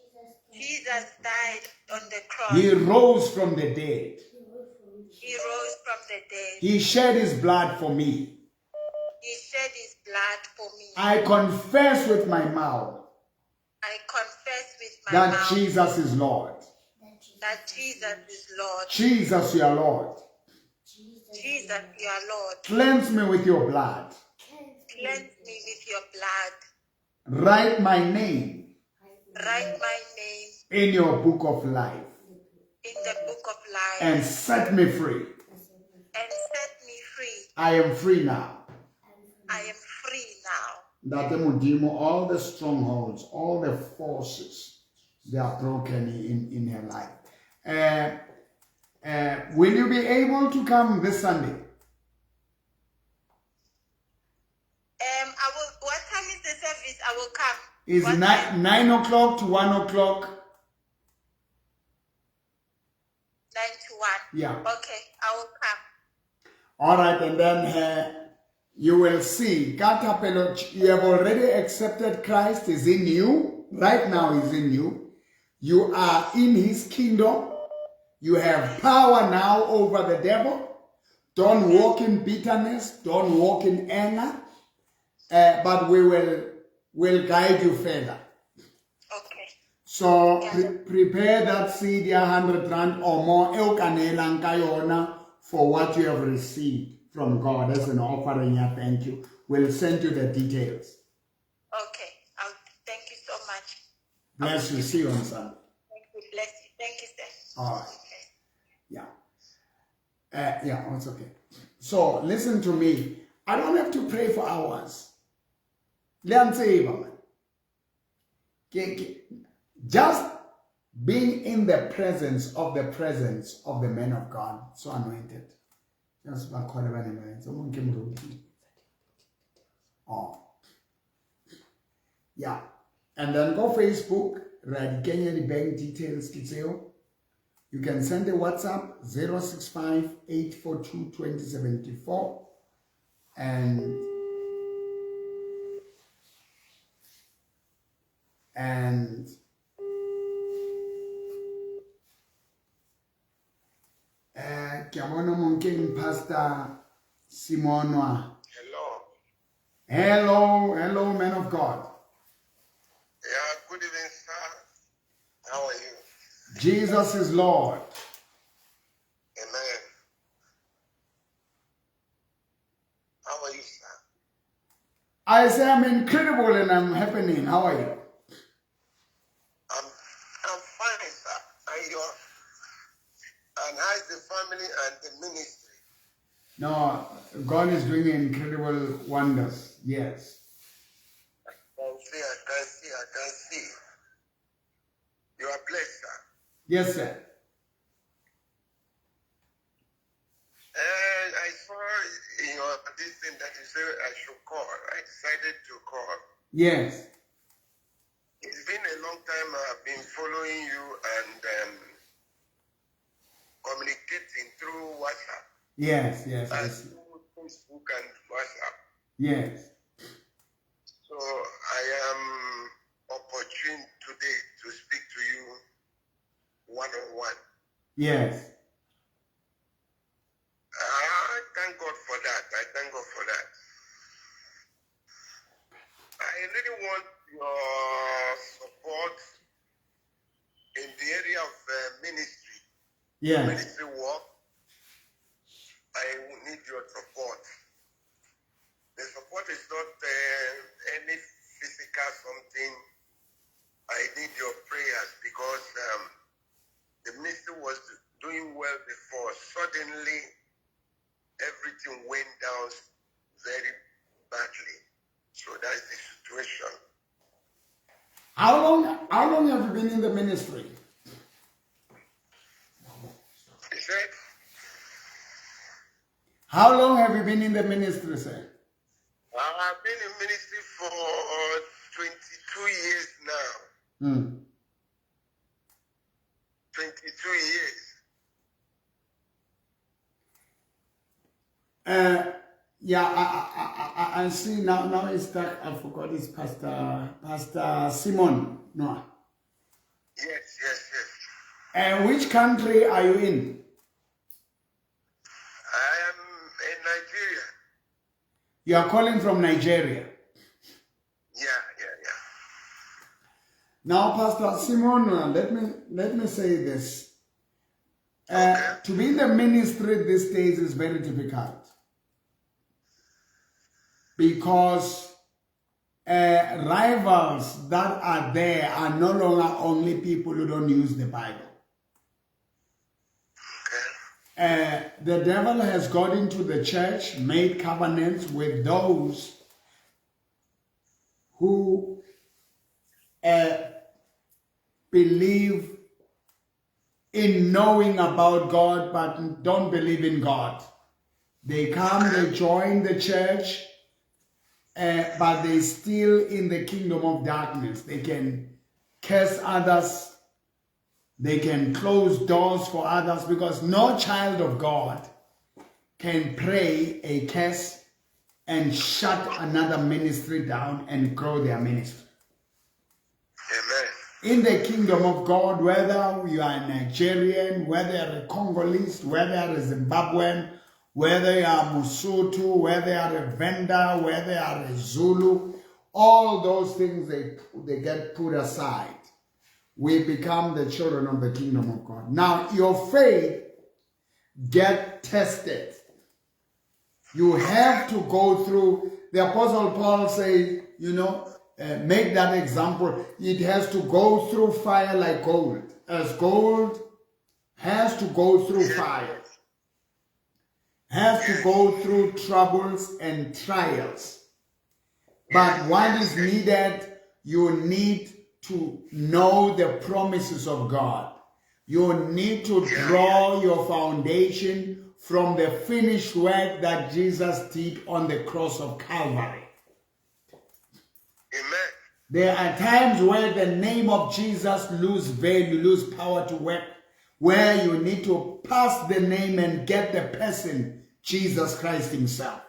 Jesus died on the cross. He rose from the dead. He rose from the dead. He shed his blood for me. He shed his blood for me. I confess with my mouth I confess with my that mouth Jesus is Lord. That Jesus is Lord. Jesus, you are Lord. Jesus, you are Lord. Cleanse me with your blood. Cleanse me with your blood. Write my name Write my name in your book of life in the book of life and set me free. And set me free. I am free now. I am free. Ntate Modimo, all the strongholds, all the forces, they are broken in her life. Will you be able to come this Sunday? I will. What time is the service? I will come. It's What time? 9 o'clock to 1 o'clock. 9 to 1. Yeah. Okay, I will come. All right, and then you will see. Ka thapelo, you have already accepted Christ is in you. Right now, is in you. You are in his kingdom. You have power now over the devil. Don't walk in bitterness. Don't walk in anger. But we will guide you further. Okay. So Yeah. prepare that seed, ya R100 or more, e o ka neelang ka yona for what you have received from God as an offering. Yeah, thank you. We'll send you the details. Okay. I'll, thank you so much. Bless you. See you on Sunday. Thank you. Bless you. Thank you, sir. All right. Okay. Yeah. Yeah, it's okay. So listen to me. I don't have to pray for hours. Le a ntseba, man. Just being in the presence of the man of God, so anointed. Just ba khole ba ne ba ntse, o mong ke moruti. Oh. Yeah. And then go Facebook, ra di kenya di-bank details ke tseo. You can send a WhatsApp 065 842 2074 and ke a bona monkeng Pastor Simonwa. Hello. Hello, hello, man of God. Yeah, good evening, sir. How are you? Jesus is Lord. Amen. How are you, sir? I say I'm incredible and I'm happening. How are you? I'm fine, sir. And how's the family and the ministry? No, God is doing incredible wonders. Yes. I can see, I can see, I can see. You are blessed, sir. Yes, sir. And I saw in your this thing that you said I should call. I decided to call. Yes. It's been a long time I've been following you and communicating through WhatsApp and through Facebook and WhatsApp. Yes. So I am opportune today to speak to you one on one. Yes. I thank God for that. I thank God for that. I really want your support in the area of ministry, ministry work. I will need your support. The support is not any physical something. I need your prayers because the ministry was doing well before. Suddenly, everything went down very badly. So that's the situation. How long have you been in the ministry? He said, How long have you been in the ministry, sir? I've been in ministry for 22 years now. 22 years. Yeah, I see now. Now it's stuck. I forgot it's Pastor Simon. No. Yes. And which country are you in? I am in Nigeria. You are calling from Nigeria. Yeah. Now, Pastor Simon, let me say this. Okay. To be in the ministry these days is very difficult because rivals that are there are no longer only people who don't use the Bible. The devil has got into the church, made covenants with those who believe in knowing about God but don't believe in God. They come, they join the church, but they still in the kingdom of darkness. They can curse others. They can close doors for others, because no child of God can pray a curse and shut another ministry down and grow their ministry. Amen. In the kingdom of God, whether you are a Nigerian, whether you're a Congolese, whether you're a Zimbabwean, whether you are Mosotho, whether you are a Venda, whether you are a Zulu, all those things, they get put aside. We become the children of the kingdom of God. Now, your faith get tested. You have to go through. The Apostle Paul says, you know, make that example. It has to go through fire like gold. As gold has to go through fire. Has to go through troubles and trials. But what is needed, you need to know the promises of God. You need to draw your foundation from the finished work that Jesus did on the cross of Calvary. Amen. There are times where the name of Jesus lose value, lose power to work, where you need to pass the name and get the person, Jesus Christ himself,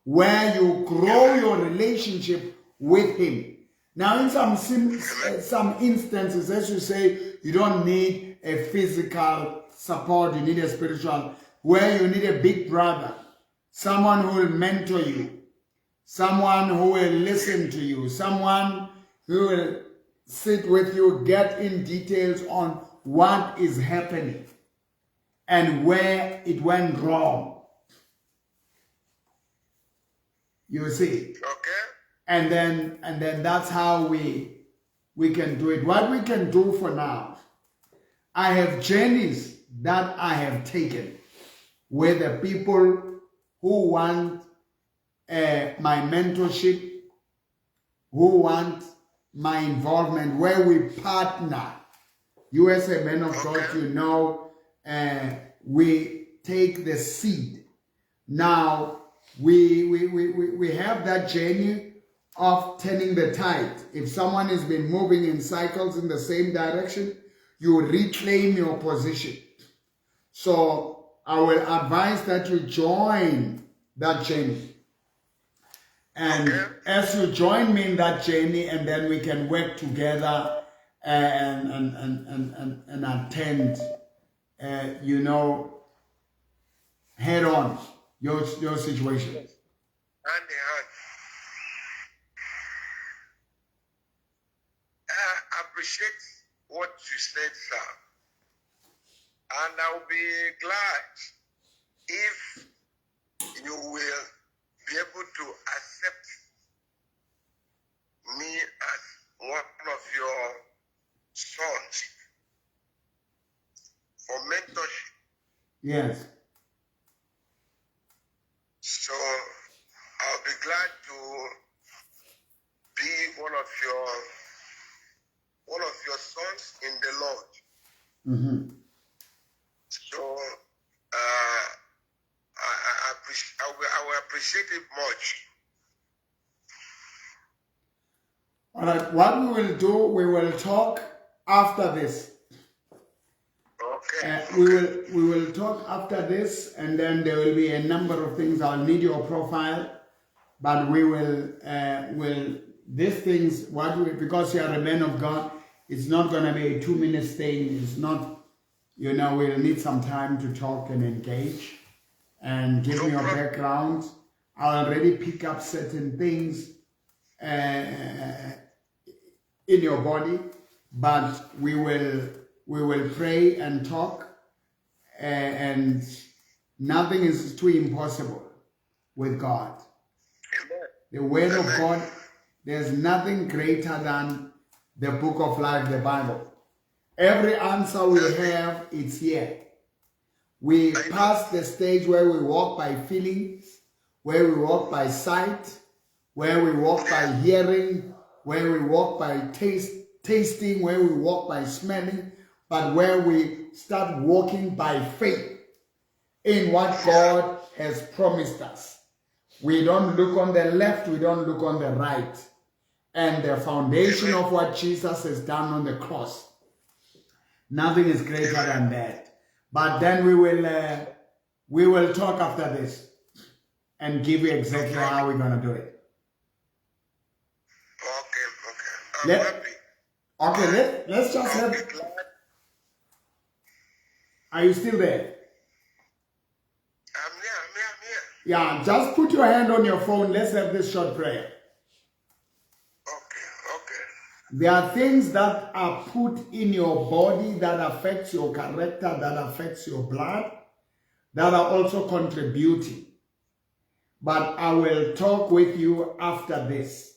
where you grow your relationship with him. Now, in some instances, as you say, you don't need a physical support, you need a spiritual, where you need a big brother, someone who will mentor you, someone who will listen to you, someone who will sit with you, get in details on what is happening and where it went wrong. You see? Okay. And then that's how we can do it. What we can do for now, I have journeys that I have taken with the people who want my mentorship, who want my involvement, where we partner. You as a man of God, you know, we take the seed. Now, we have that journey of turning the tide. If someone has been moving in cycles in the same direction, you reclaim your position. So I will advise that you join that journey. And as you join me in that journey, and then we can work together and attend, you know, head on your situation. Hand in hand. I appreciate what you said, sir. And I'll be glad if you will be able to accept me as one of your sons for mentorship. Yes. So I'll be glad to be one of your sons in the Lord. Mm-hmm. So I will appreciate it much. All right. What we will do, we will talk after this. Okay. We will talk after this, and then there will be a number of things. I'll need your profile, but we will these things because you are a man of God, it's not going to be a 2-minute thing. It's not, you know, we'll need some time to talk and engage and give me your background. I'll already pick up certain things in your body, but we will pray and talk, and nothing is too impossible with God. The Word of God, there's nothing greater than the book of life, the Bible. Every answer we have, it's here. We pass the stage where we walk by feelings, where we walk by sight, Where we walk by hearing, where we walk by tasting, where we walk by smelling, but where we start walking by faith in what God has promised us. We don't look on the left, we don't look on the right. And the foundation of what Jesus has done on the cross, nothing is greater than that. But then we will talk after this and give you exactly how we're going to do it. Okay. I'm happy. Okay, let's just have... Are you still there? I'm here. Yeah, just put your hand on your phone. Let's have this short prayer. Okay. There are things that are put in your body that affects your character, that affects your blood, that are also contributing. But I will talk with you after this.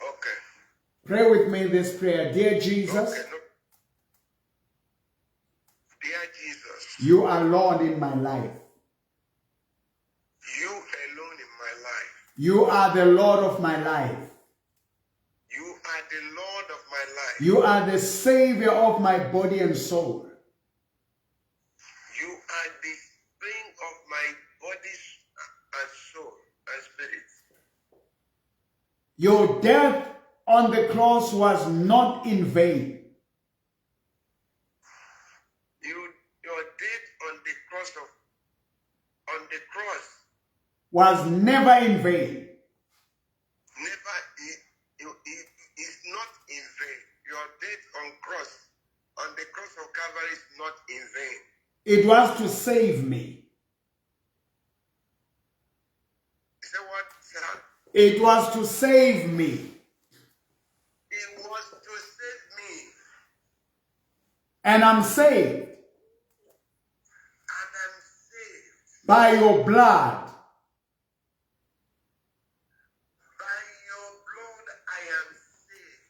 Okay. Pray with me this prayer. Dear Jesus. Okay, no. Dear Jesus. You are Lord in my life. You alone in my life. You are the Lord of my life. You are the Lord of my life. You are the Savior of my body and soul. You are the spring of my body and soul and spirit. Your death on the cross was not in vain. Your death on the cross was never in vain. Never, it is not in vain. Your death on the cross of Calvary is not in vain. It was to save me. Is that what, sir? It was to save me. It was to save me. And I'm saved. And I'm saved. By your blood. By your blood I am saved.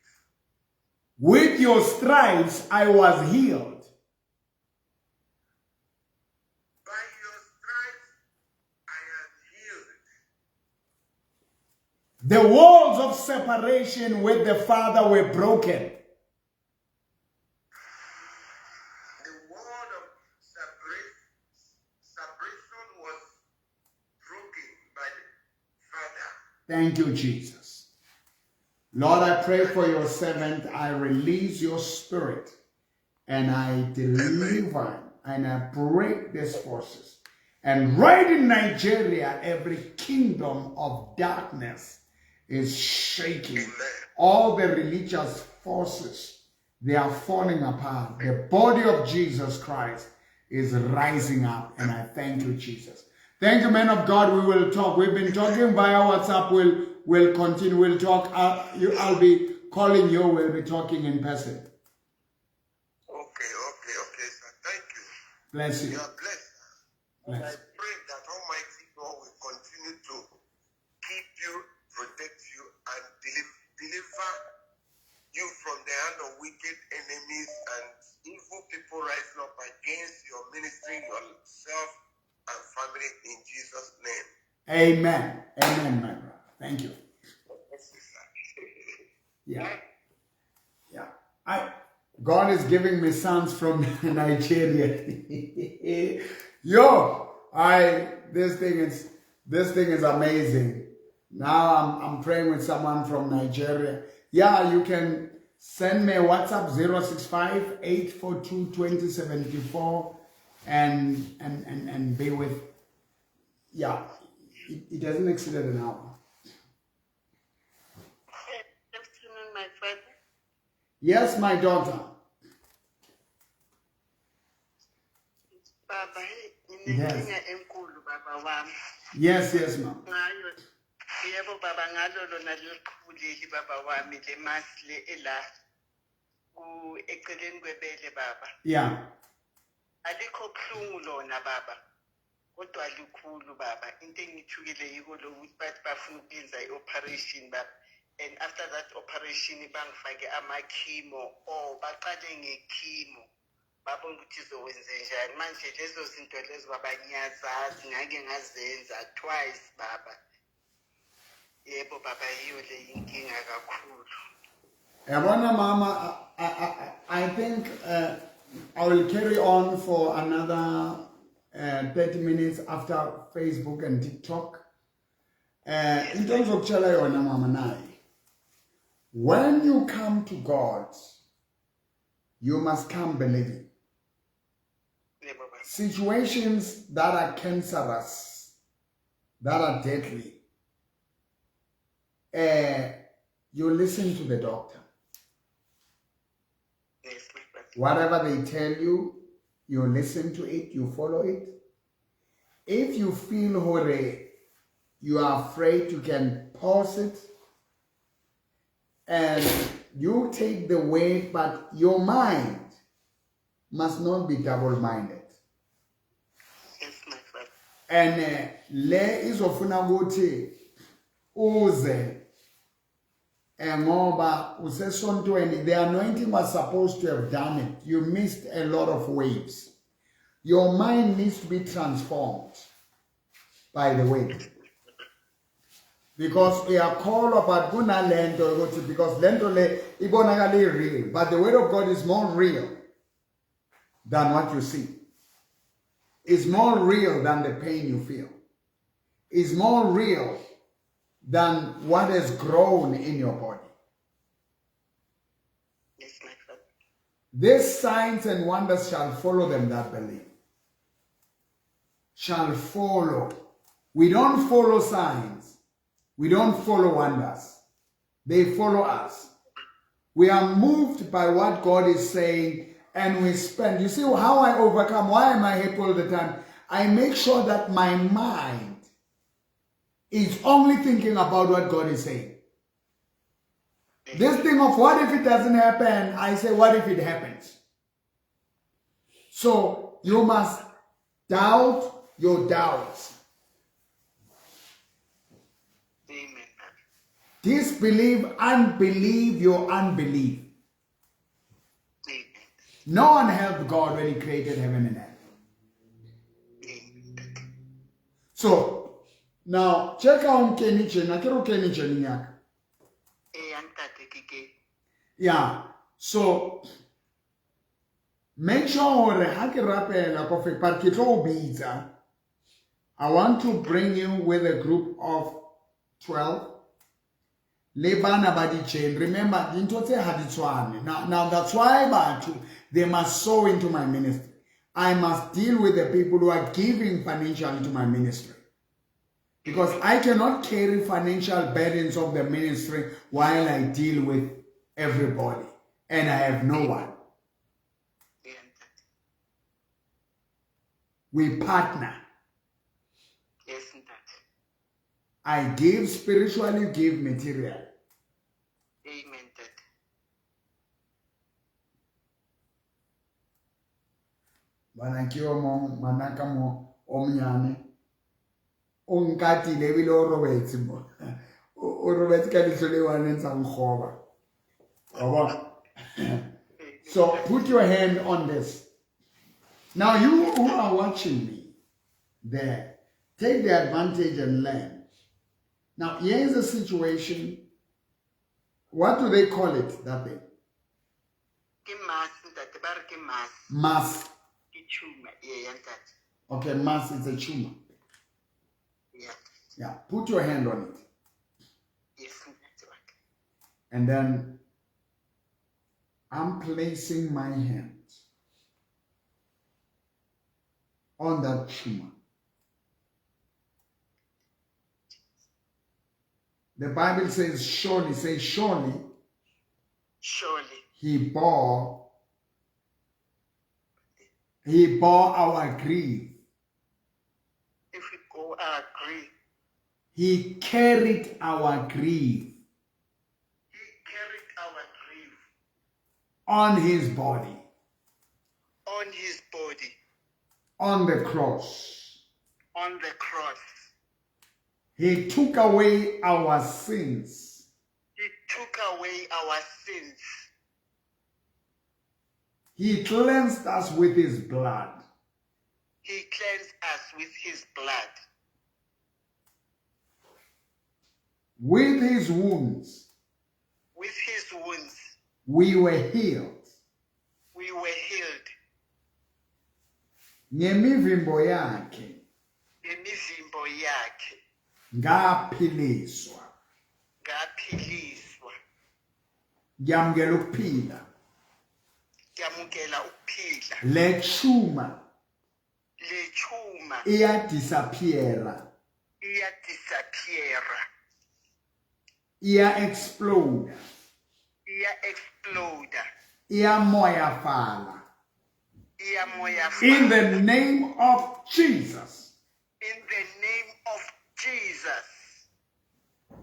With your stripes I was healed. By your stripes I am healed. The walls of separation with the Father were broken. The wall of separation was broken by the Father. Thank you, Jesus. Lord, I pray for your servant. I release your spirit and I deliver and I break these forces. And right in Nigeria, every kingdom of darkness is shaking. Amen. All the religious forces, they are falling apart. The body of Jesus Christ is rising up. And I thank you, Jesus. Thank you, man of God. We will talk. We've been talking via WhatsApp. We'll continue. We'll talk. I'll be calling you. We'll be talking in person. Okay, sir. Thank you. Bless you. You are blessed. Bless. I pray that Almighty God will continue to keep you, protect you, and deliver you from the hand of wicked enemies and evil people rising up against your ministry, yourself, and family in Jesus' name. Amen. Amen, my brother. Thank you. Yeah. Yeah. God is giving me sons from Nigeria. Yo, this thing is amazing. Now I'm praying with someone from Nigeria. Yeah, you can send me a WhatsApp 065-842-2074 and be with. Yeah, it doesn't exceed an hour. Good afternoon, my father. Yes, my daughter. Baba, Yes. Baba wami. Yes, yes, ma'am. Yebo baba ngalo lona leliqhubuleli baba wami le masi le ela ku eceleni kwebele baba. Yeah. Alikho buhlungu lona baba. Kodwa likhulu baba. Into engithukile yiko lokuthi bathi bafuna ukuyenza i-operation baba. And after that operation bangifake ama-chemo or baqale nge-chemo. Babona ukuthi izowenze njani. Manje lezo zinto lezo baba ngiyazazi ngake ngazenza twice baba. Baba, yiyo le inkinga kakhulu. Yabona mama, I think I will carry on for another 30 minutes after Facebook and TikTok. Into engizokutshela yona mama nayi. When you come to God, you must come believing. Yebo baba. Situations that are cancerous, that are deadly, you listen to the doctor. Yes, my brother. Whatever they tell you, you listen to it, you follow it. If you feel hore, you are afraid, you can pause it and you take the weight, but your mind must not be double-minded. Yes, my brother. And le izofuna ukuthi uze ngoba usesontweni, the anointing was supposed to have done it. You missed a lot of waves. Your mind needs to be transformed by the wave. Because we are called about kunalento ukuthi, because lento le ibonakala real, but the word of God is more real than what you see. It's more real than the pain you feel. It's more real than what has grown in your body. Yes, my father. These signs and wonders shall follow them that believe. Shall follow. We don't follow signs. We don't follow wonders. They follow us. We are moved by what God is saying, and we spend. You see how I overcome? Why am I happy all the time? I make sure that my mind is only thinking about what God is saying. This thing of what if it doesn't happen, I say, what if it happens? So you must doubt your doubts. Amen. Disbelieve, unbelieve your unbelief. Amen. No one helped God when he created heaven and earth. Amen. So, now, check out Kenny Chen. Kenny Chen. Yeah. So, make sure ha ke rapela ko fe but ke tlo bitsa. I want to bring you with a group of 12. Le bana ba di chain. Remember, dintho tse ha di tshwane. Now that's why batho, they must sow into my ministry. I must deal with the people who are giving financially to my ministry. Because I cannot carry financial burdens of the ministry while I deal with everybody. And I have no one. We partner. Yes, I give spiritually, you give material. Amen. Bana ke o mong ngwanaka mo o monyane o nkatile ebile o robetse mo o robetse ka leihlo le one ntse a nkgoba. Wa bona? So put your hand on this. Now you who are watching me there, take the advantage and learn. Now here is a situation. What do they call it, that thing? Mass. Okay, mass is a tumor. Yeah. Yeah, put your hand on it. Yes. And then I'm placing my hand on that tumor. The Bible says, surely, say surely. Surely. He bore our grief. If we go our grief. He carried our grief. He carried our grief. On his body. On his body. On the cross. On the cross. He took away our sins. He took away our sins. He cleansed us with his blood. He cleansed us with his blood. With his wounds. With his wounds. We were healed. We were healed. Ngemivimbo yakhe. Ngemivimbo yakhe. Ngaphiliswa. Ngaphiliswa. Ngiyamukela ukuphila. Ngiyamukela ukuphila. Le tumor. Le tumor. Iya disappear. Iya disappear. Iya explode. Iya explode. Iya moyafala. Iya moyafala. In the name of Jesus. In the name of Jesus.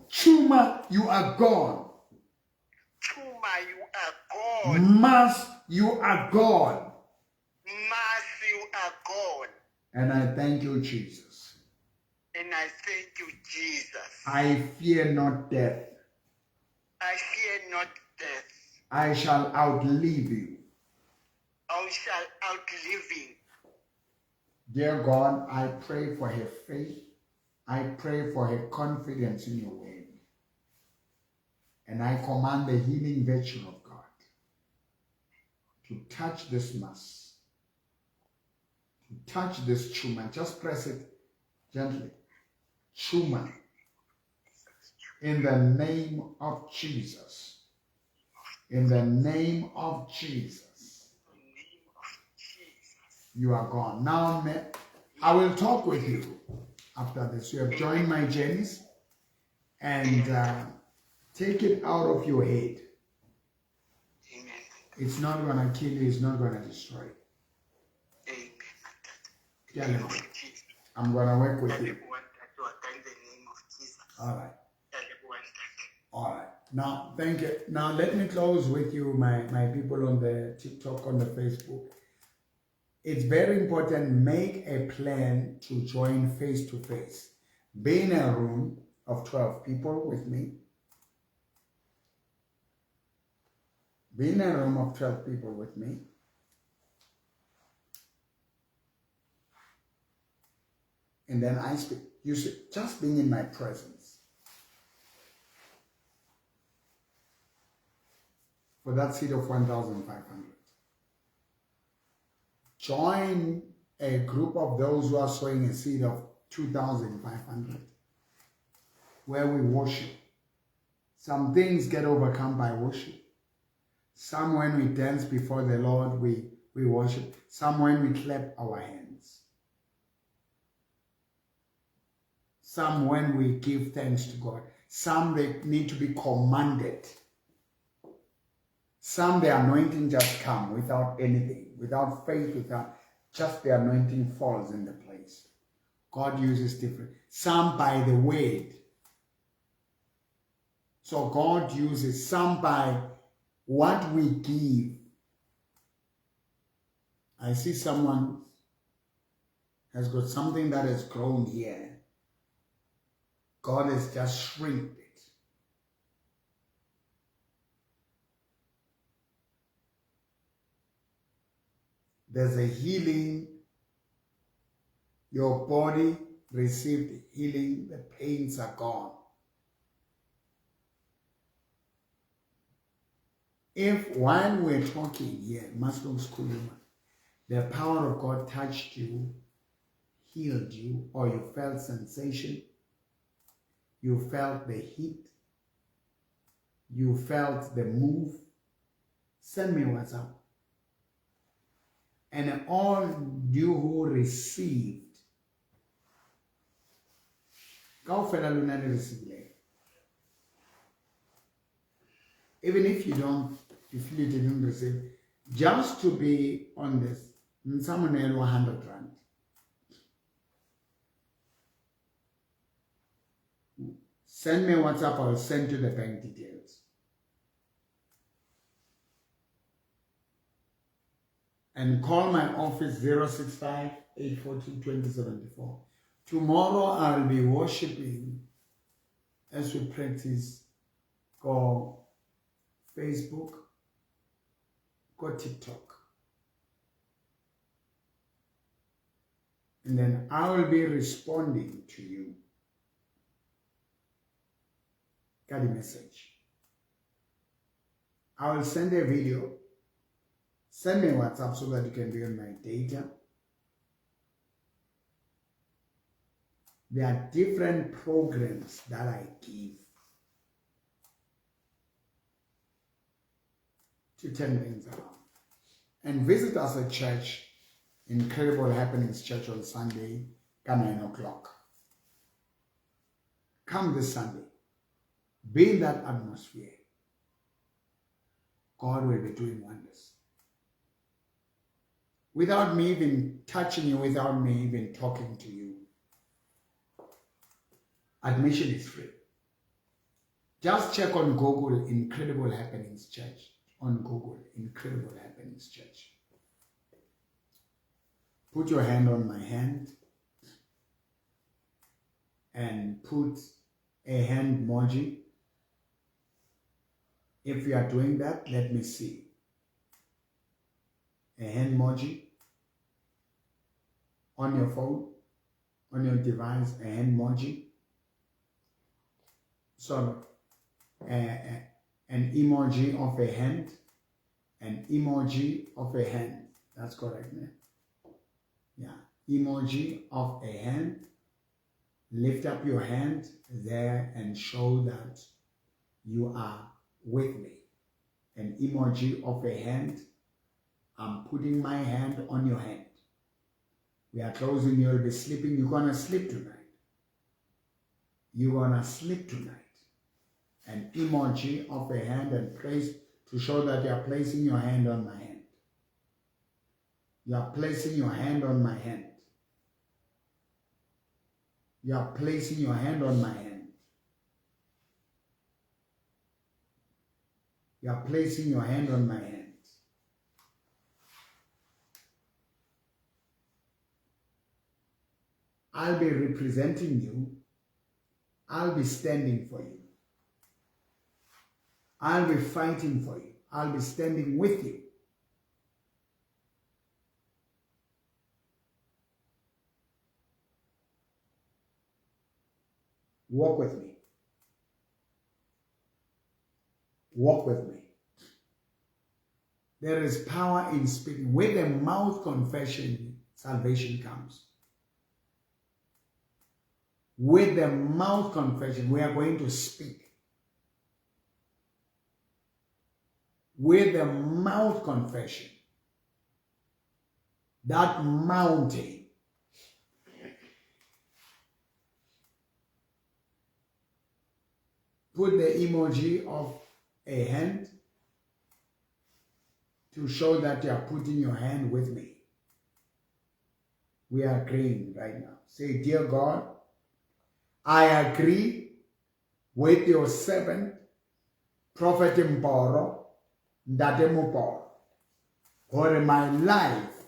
Tumor, you are gone. Tumor, you are gone. Mass, you are gone. Mass, you are gone. And I thank you, Jesus. And I thank you, Jesus. I fear not death. I fear not death. I shall outlive you. I shall outlive you. Dear God, I pray for her faith. I pray for her confidence in your word. And I command the healing virtue of God to touch this mass, to touch this tumor. Just press it gently. Tumor. In the name of Jesus. In the name of Jesus. You are gone. Now, I will talk with you after this. You have joined my journeys, and take it out of your head. Amen. It's not going to kill you. It's not going to destroy you. Amen. I'm going to work with you. All right. All right. Now, thank you. Now, let me close with you, my people on the TikTok, on the Facebook. It's very important. Make a plan to join face-to-face. Be in a room of 12 people with me. Be in a room of 12 people with me. And then I speak. You should just being in my presence. For that seed of 1,500. Join a group of those who are sowing a seed of 2,500, where we worship. Some things get overcome by worship. Some when we dance before the Lord, we worship. Some when we clap our hands. Some when we give thanks to God. Some they need to be commanded. Some the anointing just come without anything, without faith, without just the anointing falls in the place. God uses different. Some by the word. So God uses some by what we give. I see someone has got something that has grown here. God has just shrinked it. There's a healing. Your body received healing. The pains are gone. If while we're talking here, the power of God touched you, healed you, or you felt sensation, you felt the heat, you felt the move, send me WhatsApp. And all you who received, even if you don't, if you didn't receive, just to be on this, 100 rand. Send me WhatsApp, I will send you the bank details. And call my office 065-842-2074. Tomorrow I'll be worshiping as we practice. Go Facebook, go TikTok. And then I will be responding to you. Ka di-message. I will send a video. Send me WhatsApp so that you can be on my data. There are different programs that I give to turn things around. And visit us at church, Incredible Happenings Church on Sunday, 9 o'clock. Come this Sunday. Be in that atmosphere. God will be doing wonders. Without me even touching you, without me even talking to you. Admission is free. Just check on Google Incredible Happenings Church. On Google, Incredible Happenings Church. Put your hand on my hand and put a hand emoji. If you are doing that, let me see. A hand emoji on your phone, on your device, a hand emoji. So, an emoji of a hand, an emoji of a hand. That's correct, man. Yeah, emoji of a hand. Lift up your hand there and show that you are with me. An emoji of a hand. I'm putting my hand on your hand. We are closing. You'll be sleeping. You're going to sleep tonight. You're going to sleep tonight. An emoji of a hand and place to show that you are placing your hand on my hand. You are placing your hand on my hand. You are placing your hand on my hand. You are placing your hand on my hand. I'll be representing you. I'll be standing for you. I'll be fighting for you. I'll be standing with you. Walk with me. Walk with me. There is power in speaking. With a mouth confession, salvation comes. With the mouth confession, we are going to speak. With the mouth confession, that mountain put the emoji of a hand to show that you are putting your hand with me. We are agreeing right now. Say, dear God, I agree with your servant, Prophet Mboro, Ntate Moporo, for my life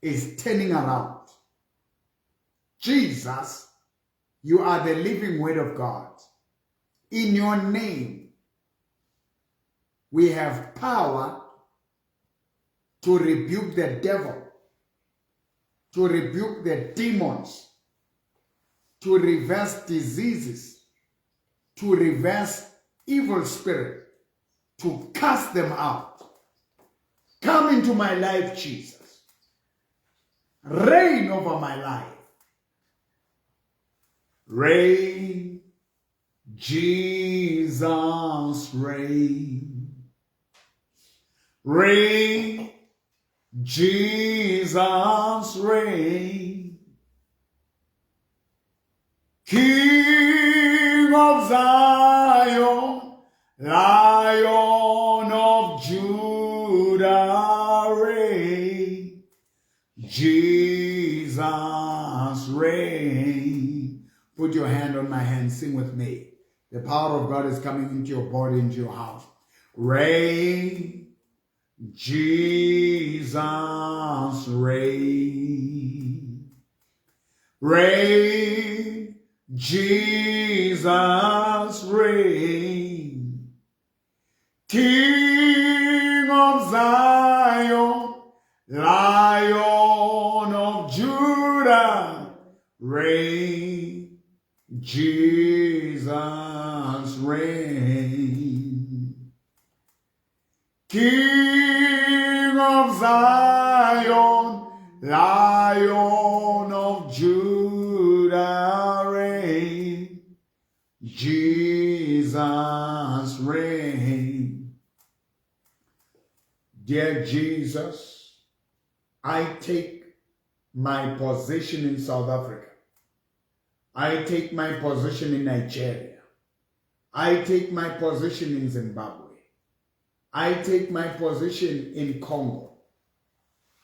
is turning around. Jesus, you are the living word of God. In your name, we have power to rebuke the devil, to rebuke the demons, to reverse diseases, to reverse evil spirit, to cast them out. Come into my life, Jesus. Reign over my life. Reign, Jesus, reign. Reign, Jesus, reign. King of Zion, Lion of Judah, reign. Jesus, reign. Put your hand on my hand, sing with me. The power of God is coming into your body, into your house. Reign, Jesus, reign. Reign, Jesus, reign. King of Zion, Lion of Judah, reign, Jesus. Jesus reign. King of Zion, Lion of Judah reign. Jesus reign. Dear Jesus, I take my position in South Africa. I take my position in Nigeria. I take my position in Zimbabwe. I take my position in Congo.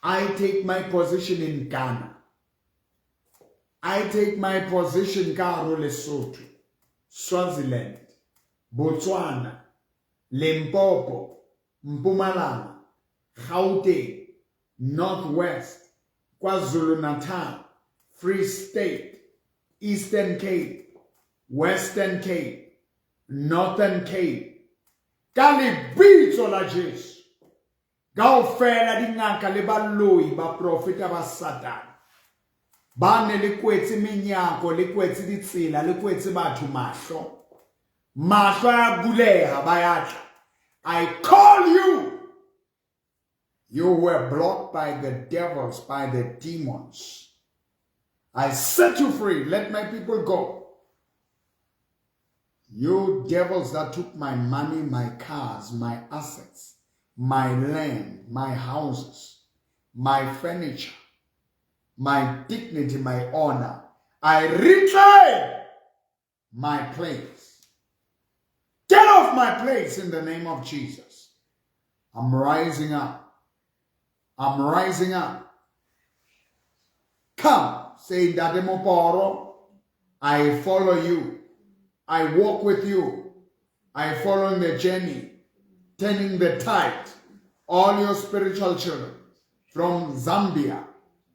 I take my position in Ghana. I take my position ka hare ho Lesotho, Swaziland, Botswana, Limpopo, Mpumalanga, Gauteng, North West, KwaZulu-Natal, Free State, Eastern Cape, Western Cape, Northern Cape. Ka lebitso la Jesu. Kaofela dingaka le baloi, baprofeta ba Satane ba ne le kwetse menyako, le kwetse ditsela, le kwetse batho mahlo. Mahlo a buleha, ba ya tla. I call you, you were blocked by the devils, by the demons. I set you free. Let my people go. You devils that took my money, my cars, my assets, my land, my houses, my furniture, my dignity, my honor, I reclaim my place. Get off my place in the name of Jesus. I'm rising up. I'm rising up. Come, say Ntate Moporo, I follow you. I walk with you. I follow in the journey, turning the tide. All your spiritual children from Zambia,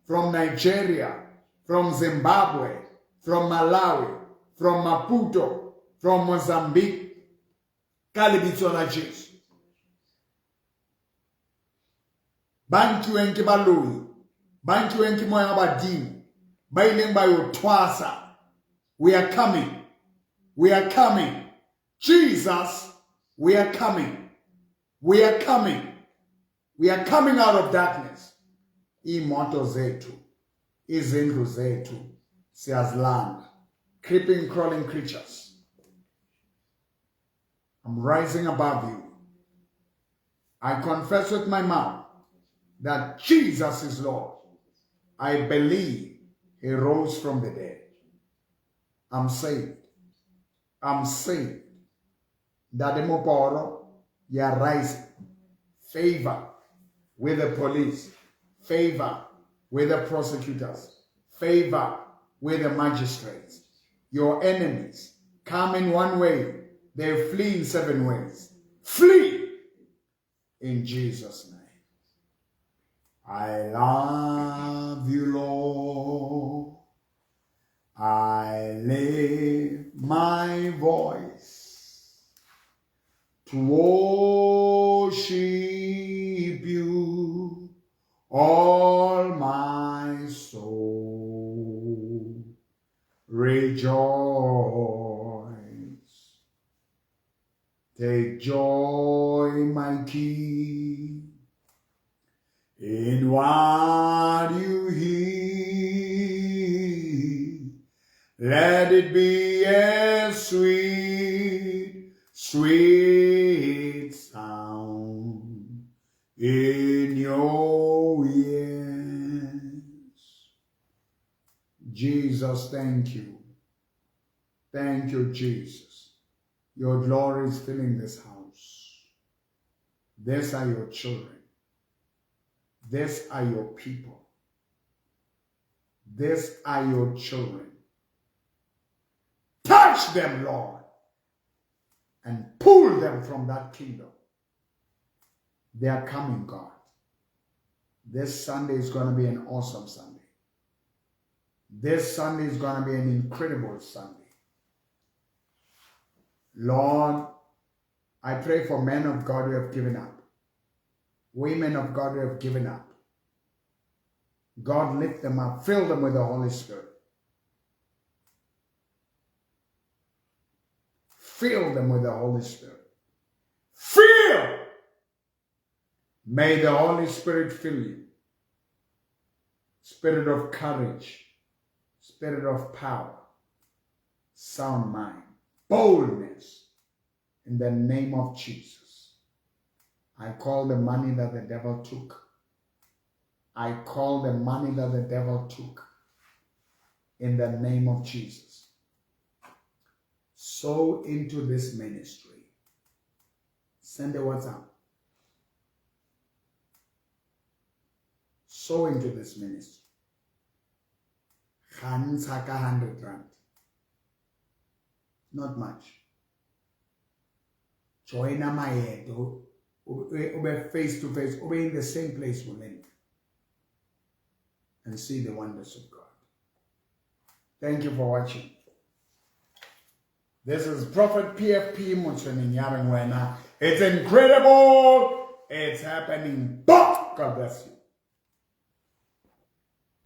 from Nigeria, from Zimbabwe, from Malawi, from Maputo, from Mozambique, ka lebitso la Jesu. Ba nkiweng ke baloi, ba nkiweng ke moya wa badimo, ba ileng ba yo thwasa. We are coming. We are coming. Jesus, we are coming. We are coming. We are coming out of darkness. Imoto zethu, izindlu zethu, siyazilanda. Creeping, crawling creatures. I'm rising above you. I confess with my mouth that Jesus is Lord. I believe he rose from the dead. I'm saved. I'm saved. Ntate Moporo, you are rising. Favor with the police. Favor with the prosecutors. Favor with the magistrates. Your enemies come in one way, they flee in seven ways. Flee in Jesus' name. I love you, Lord. I lift my voice to worship you, all my soul rejoice. Take joy, my King, in what you hear. Let it be a sweet, sweet sound in your ears. Jesus, thank you. Thank you, Jesus. Your glory is filling this house. These are your children. These are your people. These are your children. Touch them, Lord, and pull them from that kingdom. They are coming, God. This Sunday is going to be an awesome Sunday. This Sunday is going to be an incredible Sunday. Lord, I pray for men of God who have given up, women of God who have given up. God, lift them up, fill them with the Holy Spirit. Fill them with the Holy Spirit. Fill! May the Holy Spirit fill you. Spirit of courage, spirit of power, sound mind, boldness in the name of Jesus. I call the money that the devil took. I call the money that the devil took in the name of Jesus. Sow into this ministry. Send a WhatsApp. Sow into this ministry. Kgantsha ka 100 rand. Not much. Joina maeto. Ube face to face. Ube in the same place with me. And see the wonders of God. Thank you for watching. This is Prophet PFP Motsoeneng ya reng wena. It's incredible. It's happening. God bless you.